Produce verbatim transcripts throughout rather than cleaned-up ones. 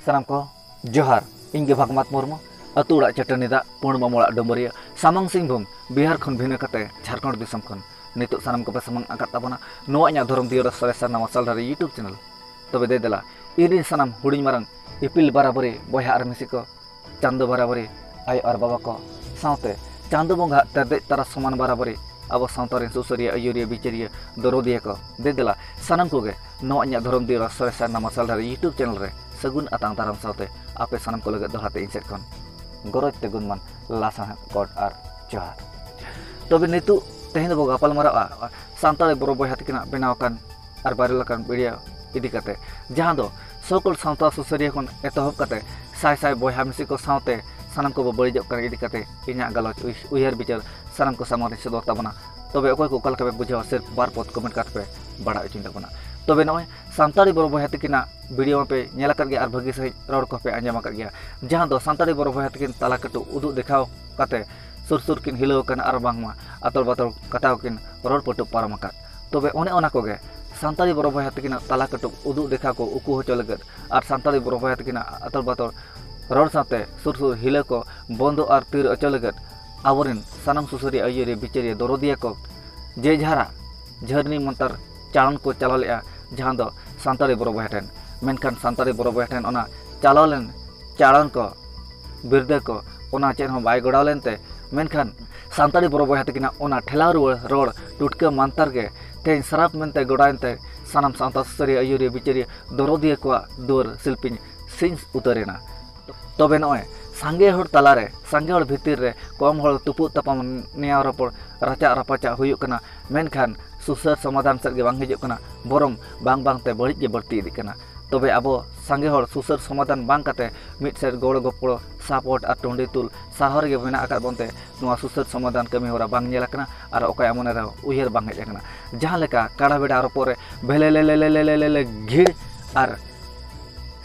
ᱥᱟᱱᱟᱢ ᱠᱚ ᱡᱚᱦᱟᱨ᱾ ᱤᱧ ᱜᱮ ᱵᱷᱟᱜᱽᱢᱟᱛ ᱢᱩᱨᱢᱩ, ᱟᱹᱛᱩ ᱚᱲᱟᱜ ᱪᱟᱹᱴᱟᱹᱱᱤ ᱫᱟᱜ, ᱯᱩᱸᱰ ᱢᱟᱢᱚᱲᱟᱜ ᱰᱩᱢᱵᱩᱨᱤᱭᱟᱹ, ᱥᱟᱢᱟᱝ ᱥᱤᱝᱵᱷᱩᱢ, ᱵᱤᱦᱟᱨ ᱠᱷᱚᱱ ᱵᱷᱤᱱᱟᱹ ᱠᱟᱛᱮ ᱡᱷᱟᱲᱠᱷᱚᱸᱰ ᱫᱤᱥᱚᱢ ᱠᱷᱚᱱ ᱱᱤᱛᱚᱜ ᱥᱟᱱᱟᱢ ᱠᱚᱯᱮ ᱥᱟᱢᱟᱝ ᱟᱠᱟᱫ ᱛᱟᱵᱚᱱᱟ ᱱᱚᱣᱟ ᱤᱧᱟᱹᱜ ᱫᱷᱚᱨᱚᱢ ᱫᱤᱭᱟᱹᱲᱟ ᱥᱚᱨᱮᱥ ᱥᱟᱨᱱᱟ ᱢᱟᱨᱥᱟᱞ ᱰᱟᱦᱟᱨ YouTube channel᱾ ᱛᱚᱵᱮ ᱫᱮ ᱫᱮᱞᱟ, ᱤᱧ ᱨᱤᱱ ᱥᱟᱱᱟᱢ ᱦᱩᱰᱤᱧ ᱢᱟᱨᱟᱝ ᱤᱯᱤᱞ ᱵᱟᱨᱟᱵᱟᱹᱨᱤ ᱵᱚᱭᱦᱟ ᱟᱨ ᱢᱤᱥᱤ ᱠᱚ, ᱪᱟᱸᱫᱚ ᱵᱟᱨᱟᱵᱟᱹᱨᱤ ᱟᱭᱳ ᱟᱨ ᱵᱟᱵᱟ ᱠᱚ, ᱥᱟᱶᱛᱮ ᱪᱟᱸᱫᱚ ᱵᱚᱸᱜᱟ ᱛᱮᱨᱫᱮᱡ ᱛᱟᱨᱟ ᱥᱚᱢᱟᱱ ᱵᱟᱨᱟᱵᱟᱹᱨᱤ ᱟᱵᱚ ᱥᱟᱶᱛᱟ ᱨᱮᱱ ᱥᱩᱥᱟᱹᱨᱤᱭᱟᱹ, ᱟᱹᱭᱩᱨᱤᱭᱟᱹ, ᱵᱤᱪᱟᱹᱨᱤᱭᱟᱹ, ᱫᱚᱨᱚᱫᱤᱭᱟᱹ ᱠᱚ, ᱫᱮ ᱫᱮᱞᱟ, ᱥᱟᱱᱟᱢ ᱠᱚᱜᱮ ᱱᱚᱣᱟ ᱤᱧᱟᱹᱜ ᱫᱷᱚᱨᱚᱢ ᱫᱤᱭᱟᱹᱲᱟ ᱥᱚᱨᱮᱥ ᱥᱟᱨᱱᱟ ᱢᱟᱨᱥᱟᱞ ᱰᱟᱦᱟᱨ YouTube channel ᱨᱮ ᱥᱟᱹᱜᱩᱱ ᱟᱛᱟᱝ ᱫᱟᱨᱟᱢ ᱥᱟᱶᱛᱮ ᱟᱯᱮ ᱥᱟᱱᱟᱢ ᱠᱚ ᱞᱟᱹᱜᱤᱫ ᱫᱚᱦᱲᱟ ᱛᱮ ᱤᱧ ᱥᱮᱫ ᱠᱷᱚᱱ ᱜᱚᱨᱚᱡᱽ ᱛᱮ ᱜᱩᱱᱢᱟᱱ ᱞᱟᱥᱟᱲᱦᱮᱫ ᱜᱚᱰ ᱟᱨ ᱡᱚᱦᱟᱨ᱾ ᱛᱚᱵᱮ ᱱᱤᱛᱚᱜ ᱛᱮᱦᱮᱧ ᱫᱚᱵᱚ ᱜᱟᱯᱟᱞ ᱢᱟᱨᱟᱜᱼᱟ ᱥᱟᱱᱛᱟᱲᱤ ᱵᱚᱨᱚ ᱵᱚᱭᱦᱟ ᱛᱟᱹᱠᱤᱱᱟᱜ ᱵᱮᱱᱟᱣ ᱟᱠᱟᱱ ᱟᱨ viral ᱟᱠᱟᱱ video ᱤᱫᱤ ᱠᱟᱛᱮ, ᱡᱟᱦᱟᱸ ᱫᱚ ᱥᱚᱠᱚᱞ ᱥᱟᱶᱛᱟ ᱥᱩᱥᱟᱹᱨᱤᱭᱟᱹ ᱠᱷᱚᱱ ᱮᱛᱚᱦᱚᱵ ᱠᱟᱛᱮ ᱥᱟᱭ ᱥᱟᱭ ᱵᱚᱭᱦᱟ ᱢᱤᱥᱤ ᱠᱚ ᱥᱟᱶᱛᱮ ᱥᱟᱱᱟᱢ ᱠᱚᱵᱚ ᱵᱟᱹᱲᱤᱡᱚᱜ ᱠᱟᱱᱟ ᱤᱫᱤ ᱠᱟᱛᱮ ᱤᱧᱟᱹᱜ ᱜᱟᱞᱚᱪ ᱩᱭ-, ᱩᱭᱦᱟᱹᱨ ᱵᱤᱪᱟᱹᱨ ᱥᱟᱱᱟᱢ ᱠᱚ ᱥᱟᱢᱟᱝ ᱨᱤᱧ ᱥᱚᱫᱚᱨ ᱛᱟᱵᱚᱱᱟ᱾ ᱛᱚᱵᱮ ᱚᱠᱚᱭ ᱠᱚ ᱚᱠᱟ ᱞᱮᱠᱟ ᱯᱮ ᱵᱩᱡᱷᱟᱹᱣᱟ, ᱥᱤᱨᱯ ᱵᱟᱨ ᱯᱚᱫ comment ᱠᱟᱛᱮ ᱯᱮ ᱵᱟᱲᱟᱭ ᱦᱚᱪᱚᱧ ᱛᱟᱵᱚᱱᱟ᱾ ᱛᱚᱵᱮ ᱱᱚᱜᱼᱚᱭ ᱥᱟᱱᱛᱟᱲᱤ ᱵᱚᱨᱚ ᱵᱚᱭᱦᱟ ᱛᱟᱹᱠᱤᱱᱟᱜ video ᱢᱟᱯᱮ ᱧᱮᱞ ᱟᱠᱟᱫ ᱜᱮᱭᱟ ᱟᱨ ᱵᱷᱟᱹᱜᱤ ᱥᱟᱺᱦᱤᱡ ᱨᱚᱲ ᱠᱚᱯᱮ ᱟᱸᱡᱚᱢ ᱟᱠᱟᱫ ᱜᱮᱭᱟ, ᱡᱟᱦᱟᱸ ᱫᱚ ᱥᱟᱱᱛᱟᱲᱤ ᱵᱚᱨᱚ ᱵᱚᱭᱦᱟ ᱛᱟᱹᱠᱤᱱ ᱛᱟᱞᱟ ᱠᱟᱹᱴᱩᱵ ᱩᱫᱩᱜ ᱫᱮᱠᱷᱟᱣ ᱠᱟᱛᱮ ᱥᱩᱨ ᱥᱩᱨ ᱠᱤᱱ ᱦᱤᱞᱟᱹᱣ ᱟᱠᱟᱱᱟ ᱟᱨ ᱵᱟᱝᱢᱟ ᱟᱛᱚᱲ ᱵᱟᱛᱚᱲ ᱠᱟᱛᱷᱟ ᱠᱚᱠᱤᱱ ᱨᱚᱲ ᱯᱟᱹᱴᱩᱵ ᱯᱟᱨᱚᱢ ᱟᱠᱟᱫ᱾ ᱛᱚᱵᱮ ᱚᱱᱮ ᱚᱱᱟ ᱠᱚᱜᱮ ᱥᱟᱱᱛᱟᱲᱤ ᱵᱚᱨᱚ ᱵᱚᱭᱦᱟ ᱛᱟᱹᱠᱤᱱᱟᱜ ᱛᱟᱞᱟ ᱠᱟᱹᱴᱩᱵ ᱩᱫᱩᱜ ᱫᱮᱠᱷᱟᱣ ᱠᱚ ᱩᱠᱩ ᱦᱚᱪᱚ ᱞᱟᱹᱜᱤᱫ ᱟᱨ ᱥᱟᱱᱛᱟᱲᱤ ᱵᱚᱨᱚ ᱵᱚᱭᱦᱟ ᱛᱟᱹᱠᱤᱱᱟᱜ ᱟᱛᱚᱲ ᱵᱟᱛᱚᱲ ᱨᱚᱲ ᱥᱟᱶᱛᱮ ᱥᱩᱨ ᱥᱩᱨ ᱦᱤᱞᱟᱹ ᱠᱚ ᱵᱚᱱᱫᱚ ᱟᱨ ᱛᱤᱨ ᱦᱚᱪᱚ ᱞᱟᱹᱜᱤᱫ ᱟᱵᱚᱨᱮᱱ ᱥᱟᱱᱟᱢ ᱥᱩᱥᱟᱹᱨᱤᱭᱟᱹ, ᱟᱹᱭᱩᱨᱤᱭᱟᱹ, ᱵᱤᱪᱟᱹᱨᱤᱭᱟᱹ, ᱫᱚᱨᱚᱫᱤᱭᱟᱹ ᱠᱚ ᱡᱮ ᱡᱟᱦᱟᱨᱟᱜ ᱡᱷᱟᱹᱨᱱᱤ ᱢᱚᱱᱛᱟᱨ ᱪᱟᱞᱚᱱ ᱠᱚ ᱪᱟᱞᱟᱣ ᱞᱮᱫᱼᱟ, ᱡᱟᱦᱟᱸ ᱫᱚ ᱥᱟᱱᱛᱟᱲᱤ ᱵᱚᱨᱚ ᱵᱚᱭᱦᱟ ᱴᱷᱮᱱ᱾ ᱢᱮᱱᱠᱷᱟᱱ ᱥᱟᱱᱛᱟᱲᱤ ᱵᱚᱨᱚ ᱵᱚᱭᱦᱟ ᱴᱷᱮᱱ ᱚᱱᱟ ᱪᱟᱞᱟᱣ ᱞᱮᱱ ᱪᱟᱞᱚᱱ ᱠᱚ, ᱵᱤᱨᱫᱟᱹ ᱠᱚ, ᱚᱱᱟ ᱪᱮᱫ ᱦᱚᱸ ᱵᱟᱭ ᱜᱚᱲᱟᱣ ᱞᱮᱱᱛᱮ, ᱢᱮᱱᱠᱷᱟᱱ ᱥᱟᱱᱛᱟᱲᱤ ᱵᱚᱨᱚ ᱵᱚᱭᱦᱟ ᱛᱟᱹᱠᱤᱱᱟᱜ ᱚᱱᱟ ᱴᱷᱮᱞᱟᱣ ᱨᱩᱣᱟᱹᱲ ᱨᱚᱲ ᱴᱩᱴᱠᱟᱹ ᱢᱟᱱᱛᱟᱨ ᱜᱮ ᱛᱮᱦᱮᱧ ᱥᱟᱨᱟᱯ ᱢᱮᱱᱛᱮ ᱜᱚᱲᱟᱭᱮᱱᱛᱮ ᱥᱟᱱᱟᱢ ᱥᱟᱶᱛᱟ ᱥᱩᱥᱟᱹᱨᱤᱭᱟᱹ, ᱟᱹᱭᱩᱨᱤᱭᱟᱹ, ᱵᱤᱪᱟᱹᱨᱤᱭᱟᱹ, ᱫᱚᱨᱚᱫᱤᱭᱟᱹ ᱠᱚᱣᱟᱜ ᱫᱩᱣᱟᱹᱨ ᱥᱤᱞᱯᱤᱧ ᱥᱤᱧ ᱩᱛᱟᱹᱨᱮᱱᱟ᱾ ᱛᱚᱵᱮ ᱱᱚᱜᱼᱚᱭ ᱥᱟᱸᱜᱮ ᱦᱚᱲ ᱛᱟᱞᱟᱨᱮ, ᱥᱟᱸᱜᱮ ᱦᱚᱲ ᱵᱷᱤᱛᱤᱨ ᱨᱮ ᱠᱚᱢ ᱦᱚᱲ ᱛᱩᱯᱩᱜ ᱛᱟᱯᱟᱢ, ᱱᱮᱭᱟᱣ ᱨᱚᱯᱚᱲ, ᱨᱟᱪᱟᱜ ᱨᱟᱯᱟᱪᱟᱜ ᱦᱩᱭᱩᱜ ᱠᱟᱱᱟ, ᱢᱮᱱᱠᱷᱟᱱ ᱥᱩᱥᱟᱹᱨ ᱥᱚᱢᱟᱫᱷᱟᱱ ᱥᱮᱫ ᱜᱮ ᱵᱟᱝ ᱦᱤᱡᱩᱜ ᱠᱟᱱᱟ, ᱵᱚᱨᱚᱝ ᱵᱟᱝ ᱵᱟᱝᱛᱮ ᱵᱟᱹᱲᱤᱡ ᱜᱮ ᱵᱟᱹᱲᱛᱤ ᱤᱫᱤᱜ ᱠᱟᱱᱟ᱾ ᱛᱚᱵᱮ ᱟᱵᱚ ᱥᱟᱸᱜᱮ ᱦᱚᱲ ᱥᱩᱥᱟᱹᱨ ᱥᱚᱢᱟᱫᱷᱟᱱ ᱵᱟᱝ ᱠᱟᱛᱮ ᱢᱤᱫ ᱥᱮᱫ ᱜᱚᱲᱚ ᱜᱚᱯᱚᱲᱚ, support ᱟᱨ ᱴᱩᱸᱰᱤ ᱛᱩᱞ ᱥᱟᱨᱦᱟᱣ ᱨᱮᱜᱮ ᱢᱮᱱᱟᱜ ᱟᱠᱟᱫ ᱵᱚᱱᱛᱮ ᱱᱚᱣᱟ ᱥᱩᱥᱟᱹᱨ ᱥᱚᱢᱟᱫᱷᱟᱱ ᱠᱟᱹᱢᱤ ᱦᱚᱨᱟ ᱵᱟᱝ ᱧᱮᱞ ᱟᱠᱟᱱᱟ ᱟᱨ ᱚᱠᱚᱭᱟᱜ ᱢᱚᱱᱮ ᱨᱮᱦᱚᱸ ᱩᱭᱦᱟᱹᱨ ᱵᱟᱝ ᱦᱮᱡ ᱟᱠᱟᱱᱟ᱾ ᱡᱟᱦᱟᱸ ᱞᱮᱠᱟ ᱠᱟᱲᱟ ᱵᱷᱮᱰᱟ ᱨᱚᱯᱚᱜ ᱨᱮ ᱵᱷᱮᱞᱮ ᱞᱮ ᱞᱮ ᱞᱮ ᱞᱮ ᱞᱮ ᱞᱮ ᱜᱷᱤᱲ ᱟᱨ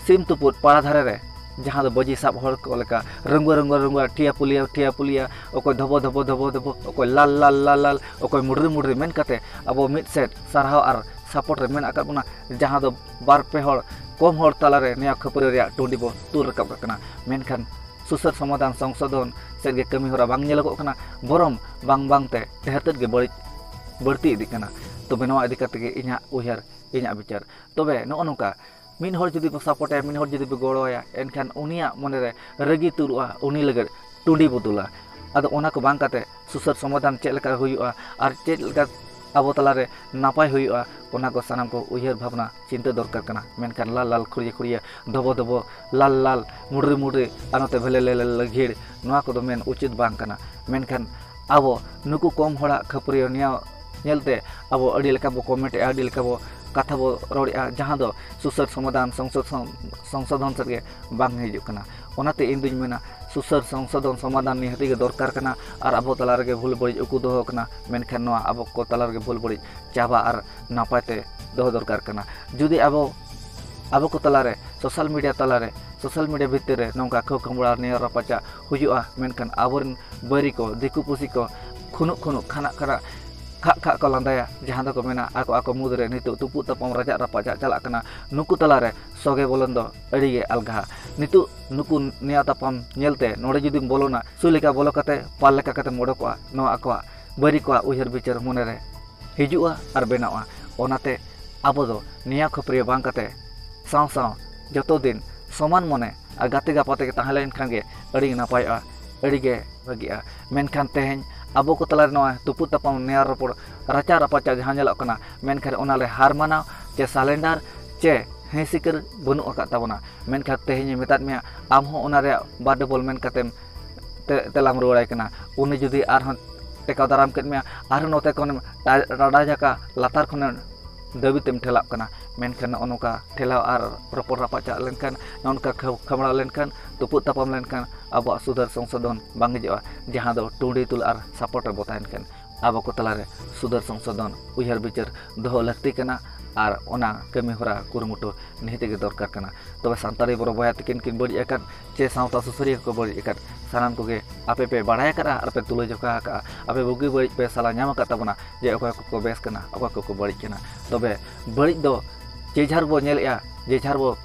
ᱥᱤᱢ ᱛᱩᱯᱩᱫ ᱯᱟᱲᱟ ᱫᱷᱟᱨᱮ ᱨᱮ ᱡᱟᱦᱟᱸ ᱫᱚ ᱵᱟᱹᱡᱤ ᱥᱟᱵ ᱦᱚᱲ ᱠᱚ ᱞᱮᱠᱟ ᱨᱟᱹᱝᱜᱩᱣᱟᱹ ᱨᱟᱹᱝᱜᱩᱣᱟᱹ ᱨᱟᱹᱝᱜᱩᱣᱟᱹ, ᱴᱷᱤᱭᱟ ᱯᱩᱞᱤᱭᱟ ᱴᱷᱤᱭᱟ ᱯᱩᱞᱤᱭᱟ, ᱚᱠᱚᱭ ᱫᱷᱚᱵᱚ ᱫᱷᱚᱵᱚ ᱫᱷᱚᱵᱚ ᱫᱷᱚᱵᱚ, ᱚᱠᱚᱭ ᱞᱟᱞ ᱞᱟᱞ ᱞᱟᱞ ᱞᱟᱞ, ᱚᱠᱚᱭ ᱢᱩᱰᱨᱤ ᱢᱩᱰᱨᱤ ᱢᱮᱱ ᱠᱟᱛᱮ ᱟᱵᱚ ᱢᱤᱫ ᱥᱮᱫ ᱥᱟᱨᱦᱟᱣ ᱟᱨ support ᱨᱮ ᱢᱮᱱᱟᱜ ᱟᱠᱟᱫ ᱵᱚᱱᱟ, ᱡᱟᱦᱟᱸ ᱫᱚ ᱵᱟᱨ ᱯᱮ ᱦᱚᱲ ᱠᱚᱢ ᱦᱚᱲ ᱛᱟᱞᱟᱨᱮ ᱱᱚᱣᱟ ᱠᱷᱟᱹᱯᱟᱹᱨᱤ ᱨᱮᱭᱟᱜ ᱴᱩᱸᱰᱤ ᱵᱚ ᱛᱩᱞ ᱨᱟᱠᱟᱵ ᱠᱟᱜ ᱠᱟᱱᱟ᱾ ᱢᱮᱱᱠᱷᱟᱱ ᱥᱩᱥᱟᱹᱨ ᱥᱚᱢᱟᱫᱷᱟᱱ ᱥᱚᱝᱥᱳᱫᱷᱚᱱ ᱥᱮᱫ ᱜᱮ ᱠᱟᱹᱢᱤ ᱦᱚᱨᱟ ᱵᱟᱝ ᱧᱮᱞᱚᱜᱚᱜ ᱠᱟᱱᱟ, ᱵᱚᱨᱚᱝ ᱵᱟᱝ ᱵᱟᱝᱛᱮ ᱰᱷᱮᱨ ᱛᱮᱫ ᱜᱮ ᱵᱟᱹᱲᱤᱡ ᱵᱟᱹᱲᱛᱤ ᱤᱫᱤᱜ ᱠᱟᱱᱟ᱾ ᱛᱚᱵᱮ ᱱᱚᱣᱟ ᱤᱫᱤ ᱠᱟᱛᱮ ᱜᱮ ᱤᱧᱟᱹᱜ ᱩᱭᱦᱟᱹᱨ, ᱤᱧᱟᱹᱜ ᱵᱤᱪᱟᱹᱨ᱾ ᱛᱚᱵᱮ ᱱᱚᱜᱼᱚ ᱱᱚᱝᱠᱟ ᱢᱤᱫ ᱦᱚᱲ ᱡᱩᱫᱤ ᱵᱚ ᱥᱟᱯᱳᱨᱴᱟᱭᱟ, ᱢᱤᱫ ᱦᱚᱲ ᱡᱩᱫᱤ ᱵᱚ ᱜᱚᱲᱚᱣᱟᱭᱟ, ᱮᱱᱠᱷᱟᱱ ᱩᱱᱤᱭᱟᱜ ᱢᱚᱱᱮᱨᱮ ᱨᱟᱹᱜᱤ ᱛᱩᱞᱩᱜᱼᱟ, ᱩᱱᱤ ᱞᱟᱹᱜᱤᱫ ᱴᱩᱸᱰᱤ ᱵᱚ ᱛᱩᱞᱟ᱾ ᱟᱫᱚ ᱚᱱᱟ ᱠᱚ ᱵᱟᱝ ᱠᱟᱛᱮ ᱥᱩᱥᱟᱹᱨ ᱥᱚᱢᱟᱫᱷᱟᱱ ᱪᱮᱫ ᱞᱮᱠᱟ ᱦᱩᱭᱩᱜᱼᱟ ᱟᱨ ᱪᱮᱫ ᱞᱮᱠᱟ ᱟᱵᱚ ᱛᱟᱞᱟᱨᱮ ᱱᱟᱯᱟᱭ ᱦᱩᱭᱩᱜᱼᱟ, ᱚᱱᱟ ᱠᱚ ᱥᱟᱱᱟᱢ ᱠᱚ ᱩᱭᱦᱟᱹᱨ ᱵᱷᱟᱵᱽᱱᱟ ᱪᱤᱱᱛᱟᱹ ᱫᱚᱨᱠᱟᱨ ᱠᱟᱱᱟ᱾ ᱢᱮᱱᱠᱷᱟᱱ ᱞᱟᱞ ᱞᱟᱞ ᱠᱷᱩᱲᱭᱟᱹ ᱠᱷᱩᱲᱭᱟᱹ, ᱫᱷᱚᱵᱚ ᱫᱷᱚᱵᱚ, ᱞᱟᱞ ᱞᱟᱞ, ᱢᱩᱰᱨᱤ ᱢᱩᱰᱨᱤ ᱟᱨ ᱱᱚᱛᱮ ᱵᱷᱮᱞᱮ ᱞᱮᱞᱮ ᱞᱟᱹᱜᱷᱤᱲ, ᱱᱚᱣᱟ ᱠᱚᱫᱚ ᱢᱮᱱ ᱩᱪᱤᱛ ᱵᱟᱝ ᱠᱟᱱᱟ᱾ ᱢᱮᱱᱠᱷᱟᱱ ᱟᱵᱚ ᱱᱩᱠᱩ ᱠᱚᱢ ᱦᱚᱲᱟᱜ ᱠᱷᱟᱹᱯᱟᱹᱨᱤᱭᱟᱹ ᱱᱮᱭᱟᱣ ᱧᱮᱞᱛᱮ ᱟᱵᱚ ᱟᱹᱰᱤ ᱞᱮᱠᱟ ᱵᱚ ᱠᱚᱢᱮᱱᱴ ᱮᱜᱼᱟ, ᱟᱹᱰᱤ ᱞᱮᱠᱟ ᱵᱚ ᱠᱟᱛᱷᱟ ᱵᱚ ᱨᱚᱲᱮᱜᱼᱟ, ᱡᱟᱦᱟᱸ ᱫᱚ ᱥᱩᱥᱟᱹᱨ ᱥᱚᱢᱟᱫᱷᱟᱱ ᱥᱚᱝᱥᱳᱫᱷᱚᱱ, ᱥᱚᱝᱥᱳᱫᱷᱚᱱ ᱥᱮᱫ ᱜᱮ ᱵᱟᱝ ᱦᱤᱡᱩᱜ ᱠᱟᱱᱟ᱾ ᱚᱱᱟᱛᱮ ᱤᱧ ᱫᱩᱧ ᱢᱮᱱᱟ, ᱥᱩᱥᱟᱹᱨ ᱥᱚᱝᱥᱳᱫᱷᱚᱱ ᱥᱚᱢᱟᱫᱷᱟᱱ ᱱᱤᱦᱟᱹᱛᱤ ᱜᱮ ᱫᱚᱨᱠᱟᱨ ᱠᱟᱱᱟ᱾ ᱟᱨ ᱟᱵᱚ ᱛᱟᱞᱟ ᱨᱮᱜᱮ ᱵᱷᱩᱞ ᱵᱟᱹᱲᱤᱡ ᱩᱠᱩ ᱫᱚᱦᱚ ᱠᱟᱱᱟ, ᱢᱮᱱᱠᱷᱟᱱ ᱱᱚᱣᱟ ᱟᱵᱚ ᱠᱚ ᱛᱟᱞᱟ ᱨᱮᱜᱮ ᱵᱷᱩᱞ ᱵᱟᱹᱲᱤᱡ ᱪᱟᱵᱟ ᱟᱨ ᱱᱟᱯᱟᱭ ᱛᱮ ᱫᱚᱦᱚ ᱫᱚᱨᱠᱟᱨ ᱠᱟᱱᱟ᱾ ᱡᱩᱫᱤ ᱟᱵᱚ, ᱟᱵᱚ ᱠᱚ ᱛᱟᱞᱟᱨᱮ ᱥᱳᱥᱟᱞ ᱢᱤᱰᱤᱭᱟ ᱛᱟᱞᱟᱨᱮ, ᱥᱳᱥᱟᱞ ᱢᱤᱰᱤᱭᱟ ᱵᱷᱤᱛᱤᱨ ᱨᱮ ᱱᱚᱝᱠᱟ ᱠᱷᱟᱹᱣ ᱠᱷᱟᱹᱢᱵᱲᱟ ᱱᱮᱭᱟᱣ ᱨᱟᱯᱟᱪᱟᱜ ᱦᱩᱭᱩᱜᱼᱟ, ᱢᱮᱱᱠᱷᱟᱱ ᱟᱵᱚᱨᱮᱱ ᱵᱟᱹᱨᱤ ᱠᱚ, ᱫᱤᱠᱩ ᱯᱩᱥᱤ ᱠᱚ ᱠᱷᱩᱱᱩᱜ ᱠᱷᱩᱱᱩᱜ ᱠᱷᱟᱱᱟᱜ ᱠᱷᱟᱱᱟᱜ ᱠᱷᱟᱜ ᱠᱷᱟᱜ ᱠᱚ ᱞᱟᱸᱫᱟᱭᱟ, ᱡᱟᱦᱟᱸ ᱫᱚᱠᱚ ᱢᱮᱱᱟ ᱟᱠᱚ ᱟᱠᱚ ᱢᱩᱫᱽᱨᱮ ᱱᱤᱛᱚᱜ ᱛᱩᱯᱩᱜ ᱛᱟᱯᱟᱢ ᱨᱟᱡᱟᱜ ᱨᱟᱯᱟᱪᱟᱜ ᱪᱟᱞᱟᱜ ᱠᱟᱱᱟ᱾ ᱱᱩᱠᱩ ᱛᱟᱞᱟᱨᱮ ᱥᱚᱜᱮ ᱵᱚᱞᱚᱱ ᱫᱚ ᱟᱹᱰᱤ ᱜᱮ ᱟᱞᱜᱟᱦᱟ᱾ ᱱᱤᱛᱚᱜ ᱱᱩᱠᱩ ᱱᱮᱭᱟᱣ ᱛᱟᱯᱟᱢ ᱧᱮᱞᱛᱮ ᱱᱚᱰᱮ ᱡᱩᱫᱤᱢ ᱵᱚᱞᱚᱱᱟ, ᱥᱩᱭ ᱞᱮᱠᱟ ᱵᱚᱞᱚ ᱠᱟᱛᱮ ᱯᱟᱞ ᱞᱮᱠᱟ ᱠᱟᱛᱮᱢ ᱚᱰᱚᱠᱚᱜᱼᱟ, ᱱᱚᱣᱟ ᱟᱠᱚᱣᱟᱜ ᱵᱟᱹᱨᱤ ᱠᱚᱣᱟᱜ ᱩᱭᱦᱟᱹᱨ ᱵᱤᱪᱟᱹᱨ ᱢᱚᱱᱮᱨᱮ ᱦᱤᱡᱩᱜᱼᱟ ᱟᱨ ᱵᱮᱱᱟᱣᱟ᱾ ᱚᱱᱟᱛᱮ ᱟᱵᱚ ᱫᱚ ᱱᱮᱭᱟᱣ ᱠᱷᱟᱹᱯᱟᱹᱨᱤᱭᱟᱹ ᱵᱟᱝ ᱠᱟᱛᱮ ᱥᱟᱶ ᱥᱟᱶ ᱡᱚᱛᱚ ᱫᱤᱱ ᱥᱚᱢᱟᱱ ᱢᱚᱱᱮ ᱟᱨ ᱜᱟᱛᱮ ᱜᱟᱯᱟᱛᱮ ᱜᱮ ᱛᱟᱦᱮᱸ ᱞᱮᱱᱠᱷᱟᱱ ᱜᱮ ᱟᱹᱰᱤ ᱜᱮ ᱱᱟᱯᱟᱭᱚᱜᱼᱟ, ᱟᱹᱰᱤ ᱜᱮ ᱵᱷᱟᱹᱜᱤᱜᱼᱟ᱾ ᱢᱮᱱᱠᱷᱟᱱ ᱛᱮᱦᱮᱧ ᱟᱵᱚ ᱠᱚ ᱛᱟᱞᱟᱨᱮ ᱱᱚᱣᱟ ᱛᱩᱯᱩᱫ ᱛᱟᱯᱟᱢ, ᱱᱮᱭᱟᱣ ᱨᱚᱯᱚᱲ, ᱨᱟᱪᱟ ᱨᱟᱯᱟᱪᱟᱜ ᱡᱟᱦᱟᱸ ᱧᱮᱞᱚᱜ ᱠᱟᱱᱟ, ᱢᱮᱱᱠᱷᱟᱱ ᱚᱱᱟ ᱞᱮ ᱦᱟᱨ ᱢᱟᱱᱟᱣ ᱪᱮ surrender ᱪᱮ ᱦᱮᱸ ᱥᱤᱠᱟᱹᱨ ᱵᱟᱹᱱᱩᱜ ᱟᱠᱟᱫ ᱛᱟᱵᱚᱱᱟ᱾ ᱢᱮᱱᱠᱷᱟᱱ ᱛᱮᱦᱮᱧ ᱤᱧ ᱢᱮᱛᱟᱫ ᱢᱮᱭᱟ, ᱟᱢ ᱦᱚᱸ ᱚᱱᱟ ᱨᱮᱭᱟᱜ ᱵᱟᱨ ᱰᱚᱵᱚᱞ ᱢᱮᱱ ᱠᱟᱛᱮᱢ ᱛᱮ-, ᱛᱮᱞᱟᱢ ᱨᱩᱣᱟᱹᱲᱟᱭ ᱠᱟᱱᱟ᱾ ᱩᱱᱤ ᱡᱩᱫᱤ ᱟᱨᱦᱚᱸ ᱴᱮᱠᱟᱣ ᱫᱟᱨᱟᱢ ᱠᱮᱫ ᱢᱮᱭᱟ, ᱟᱨᱦᱚᱸ ᱱᱚᱛᱮ ᱠᱷᱚᱱᱮᱢ ᱴᱟ-, ᱴᱟᱰᱟ ᱡᱟᱠᱟ ᱞᱟᱛᱟᱨ ᱠᱷᱚᱱᱮᱢ ᱫᱟᱹᱵᱤ ᱛᱮᱢ ᱴᱷᱮᱞᱟᱣ ᱠᱟᱱᱟ᱾ ᱢᱮᱱᱠᱷᱟᱱ ᱱᱚᱜᱼᱚ ᱱᱚᱝᱠᱟ ᱴᱷᱮᱞᱟᱣ ᱟᱨ ᱨᱚᱯᱚᱲ ᱨᱟᱯᱟᱪᱟᱜ ᱞᱮᱱᱠᱷᱟᱱ, ᱱᱚᱜᱼᱚ ᱱᱚᱝᱠᱟ ᱠᱷᱟᱹ-, ᱠᱷᱟᱢᱲᱟᱣ ᱞᱮᱱᱠᱷᱟᱱ, ᱛᱩᱯᱩᱫ ᱛᱟᱯᱟᱢ ᱞᱮᱱᱠᱷᱟᱱ ᱟᱵᱚᱣᱟᱜ ᱥᱩᱫᱷᱟᱹᱨ ᱥᱚᱝᱥᱳᱫᱷᱚᱱ ᱵᱟᱝ ᱦᱤᱡᱩᱜᱼᱟ, ᱡᱟᱦᱟᱸ ᱫᱚ ᱴᱩᱸᱰᱤ ᱛᱩᱞ ᱟᱨ ᱥᱟᱯᱚᱴ ᱨᱮᱵᱚ ᱛᱟᱦᱮᱱ ᱠᱷᱟᱱ᱾ ᱟᱵᱚ ᱠᱚ ᱛᱟᱞᱟᱨᱮ ᱥᱩᱫᱷᱟᱹᱨ ᱥᱚᱝᱥᱳᱫᱷᱚᱱ ᱩᱭᱦᱟᱹᱨ ᱵᱤᱪᱟᱹᱨ ᱫᱚᱦᱚ ᱞᱟᱹᱠᱛᱤ ᱠᱟᱱᱟ ᱟᱨ ᱚᱱᱟ ᱠᱟᱹᱢᱤ ᱦᱚᱨᱟ ᱠᱩᱨᱩᱢᱩᱴᱩ ᱱᱤᱦᱟᱹᱛ ᱜᱮ ᱫᱚᱨᱠᱟᱨ ᱠᱟᱱᱟ᱾ ᱛᱚᱵᱮ ᱥᱟᱱᱛᱟᱲᱤ ᱵᱚᱨᱚ ᱵᱚᱭᱦᱟ ᱛᱤᱠᱤᱱ ᱠᱤᱱ ᱵᱟᱹᱲᱤᱡ ᱟᱠᱟᱫ ᱪᱮ ᱥᱟᱶᱛᱟ ᱥᱩᱥᱟᱹᱨᱤᱭᱟᱹ ᱠᱚ ᱵᱟᱹᱲᱤᱡ ᱟᱠᱟᱫ, ᱥᱟᱱᱟᱢ ᱠᱚᱜᱮ ᱟᱯᱮ ᱯᱮ ᱵᱟᱲᱟᱭ ᱟᱠᱟᱫᱼᱟ ᱟᱨ ᱯᱮ ᱛᱩᱞᱟᱹ ᱡᱚᱠᱷᱟ ᱟᱠᱟᱫᱼᱟ᱾ ᱟᱯᱮ ᱵᱩᱜᱤ ᱵᱟᱹᱲᱤᱡ ᱯᱮ ᱥᱟᱞᱟ ᱧᱟᱢ ᱟᱠᱟᱫ ᱛᱟᱵᱚᱱᱟ ᱡᱮ ᱚᱠᱚᱭ ᱠᱚᱠᱚ ᱵᱮᱥ ᱠᱟᱱᱟ, ᱚᱠᱚᱭ ᱠᱚᱠᱚ ᱵᱟᱹᱲᱤᱡ ᱠᱟᱱᱟ᱾ ᱛᱚᱵᱮ ᱵᱟᱹᱲᱤᱡ ᱫᱚ ᱡᱮ ᱡᱷᱟᱨ ᱵᱚ ᱧᱮᱞᱮᱜᱼᱟ, ᱡᱮ ᱡᱷᱟᱨ ᱵᱚ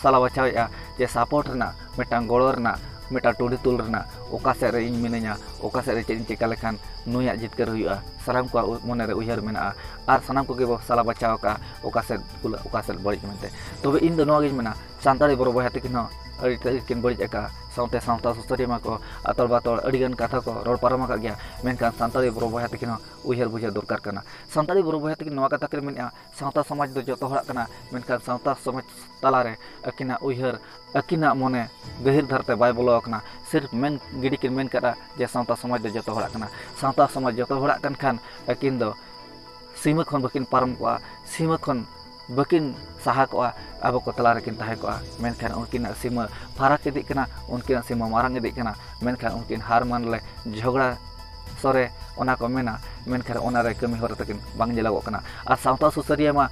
ᱥᱟᱞᱟ ᱵᱟᱪᱷᱟᱣᱮᱫᱼᱟ, ᱡᱮ ᱥᱟᱯᱳᱨᱴ ᱨᱮᱱᱟᱜ, ᱢᱤᱫᱴᱟᱝ ᱜᱚᱲᱚ ᱨᱮᱱᱟᱜ, ᱢᱤᱫᱴᱟᱝ ᱴᱩᱰᱤ ᱛᱩᱞ ᱨᱮᱱᱟᱜ, ᱚᱠᱟ ᱥᱮᱫ ᱨᱮ ᱤᱧ ᱢᱤᱱᱟᱹᱧᱟ, ᱚᱠᱟ ᱥᱮᱫ ᱨᱮ ᱪᱮᱫ ᱤᱧ ᱪᱤᱠᱟ ᱞᱮᱠᱷᱟᱱ ᱱᱩᱭᱟᱜ ᱡᱤᱛᱠᱟᱹᱨ ᱦᱩᱭᱩᱜᱼᱟ, ᱥᱟᱱᱟᱢ ᱠᱚᱣᱟᱜ ᱩ- ᱢᱚᱱᱮ ᱨᱮ ᱩᱭᱦᱟᱹᱨ ᱢᱮᱱᱟᱜᱼᱟ᱾ ᱟᱨ ᱥᱟᱱᱟᱢ ᱠᱚᱜᱮ ᱵᱚ ᱥᱟᱞᱟ ᱵᱟᱪᱷᱟᱣ ᱟᱠᱟᱫᱼᱟ ᱚᱠᱟ ᱥᱮᱫ ᱵᱷᱩᱞ, ᱚᱠᱟ ᱥᱮᱫ ᱵᱟᱹᱲᱤᱡ ᱢᱮᱱᱛᱮ᱾ ᱛᱚᱵᱮ ᱤᱧ ᱫᱚ ᱱᱚᱣᱟ ᱜᱤᱧ ᱢᱮᱱᱟ, ᱥᱟᱱᱛᱟᱲᱤ ᱵᱚᱨᱚ ᱵᱚᱭᱦᱟ ᱛᱟᱹᱠᱤᱱ ᱦᱚᱸ ᱟᱹᱰᱤ ᱛᱮᱫ ᱠᱤᱱ ᱵᱟᱹᱲᱤᱡ ᱟᱠᱟᱫᱼᱟ, ᱥᱟᱶᱛᱮ ᱥᱟᱶᱛᱟ ᱥᱩᱥᱟᱹᱨᱤᱭᱟᱹ ᱢᱟᱠᱚ ᱟᱛᱚᱲ ᱵᱟᱛᱚᱲ ᱟᱹᱰᱤᱜᱟᱱ ᱠᱟᱛᱷᱟ ᱠᱚ ᱨᱚᱲ ᱯᱟᱨᱚᱢ ᱟᱠᱟᱫ ᱜᱮᱭᱟ, ᱢᱮᱱᱠᱷᱟᱱ ᱥᱟᱱᱛᱟᱲᱤ ᱵᱚᱨᱚ ᱵᱚᱭᱦᱟ ᱛᱟᱹᱠᱤᱱ ᱦᱚᱸ ᱩᱭᱦᱟᱹᱨ ᱵᱩᱡᱷᱟᱹᱣ ᱫᱚᱨᱠᱟᱨ ᱠᱟᱱᱟ᱾ ᱥᱟᱱᱛᱟᱲᱤ ᱵᱚᱨᱚ ᱵᱚᱭᱦᱟ ᱛᱟᱹᱠᱤᱱ ᱱᱚᱣᱟ ᱠᱟᱛᱷᱟ ᱠᱤᱱ ᱢᱮᱱᱮᱫᱼᱟ, ᱥᱟᱶᱛᱟ ᱥᱚᱢᱟᱡᱽ ᱫᱚ ᱡᱚᱛᱚ ᱦᱚᱲᱟᱜ ᱠᱟᱱᱟ, ᱢᱮᱱᱠᱷᱟᱱ ᱥᱟᱶᱛᱟ ᱥᱚᱢᱟᱡᱽ ᱛᱟᱞᱟᱨᱮ ᱟᱹᱠᱤᱱᱟᱜ ᱩᱭᱦᱟᱹᱨ, ᱟᱹᱠᱤᱱᱟᱜ ᱢᱚᱱᱮ ᱜᱟᱹᱦᱤᱨ ᱫᱷᱟᱨᱛᱮ ᱵᱟᱭ ᱵᱚᱞᱚ ᱟᱠᱟᱱᱟ᱾ ᱥᱤᱨᱯ ᱢᱮᱱ ᱜᱤᱰᱤ ᱠᱤᱱ ᱢᱮᱱ ᱠᱟᱫᱼᱟ ᱡᱮ ᱥᱟᱶᱛᱟ ᱥᱚᱢᱟᱡᱽ ᱫᱚ ᱡᱚᱛᱚ ᱦᱚᱲᱟᱜ ᱠᱟᱱᱟ᱾ ᱥᱟᱶᱛᱟ ᱥᱚᱢᱟᱡᱽ ᱡᱚᱛᱚ ᱦᱚᱲᱟᱜ ᱠᱟᱱ ᱠᱷᱟᱱ ᱟᱹᱠᱤᱱ ᱫᱚ ᱥᱤᱢᱟᱹ ᱠᱷᱚᱱ ᱵᱟᱹᱠᱤᱱ ᱯᱟᱨᱚᱢ ᱠᱚᱜᱼᱟ, ᱥᱤᱢᱟᱹ ᱠᱷᱚᱱ ᱵᱟᱹᱠᱤᱱ ᱥᱟᱦᱟ ᱠᱚᱜᱼᱟ, ᱟᱵᱚ ᱠᱚ ᱛᱟᱞᱟ ᱨᱮᱠᱤᱱ ᱛᱟᱦᱮᱸ ᱠᱚᱜᱼᱟ᱾ ᱢᱮᱱᱠᱷᱟᱱ ᱩᱱᱠᱤᱱᱟᱜ ᱥᱤᱢᱟᱹ ᱯᱷᱟᱨᱟᱠ ᱤᱫᱤᱜ ᱠᱟᱱᱟ, ᱩᱱᱠᱤᱱᱟᱜ ᱥᱤᱢᱟᱹ ᱢᱟᱨᱟᱝ ᱤᱫᱤᱜ ᱠᱟᱱᱟ, ᱢᱮᱱᱠᱷᱟᱱ ᱩᱱᱠᱤᱱ ᱦᱟᱨ ᱢᱟᱱ ᱞᱮ ᱡᱷᱚᱜᱽᱲᱟ ᱥᱚᱨᱮ ᱚᱱᱟ ᱠᱚ ᱢᱮᱱᱟ, ᱢᱮᱱᱠᱷᱟᱱ ᱚᱱᱟᱨᱮ ᱠᱟᱹᱢᱤ ᱦᱚᱨᱟ ᱛᱟᱹᱠᱤᱱ ᱵᱟᱝ ᱧᱮᱞᱚᱜᱚᱜ ᱠᱟᱱᱟ᱾ ᱟᱨ ᱥᱟᱶᱛᱟ ᱥᱩᱥᱟᱹᱨᱤᱭᱟᱹ ᱢᱟ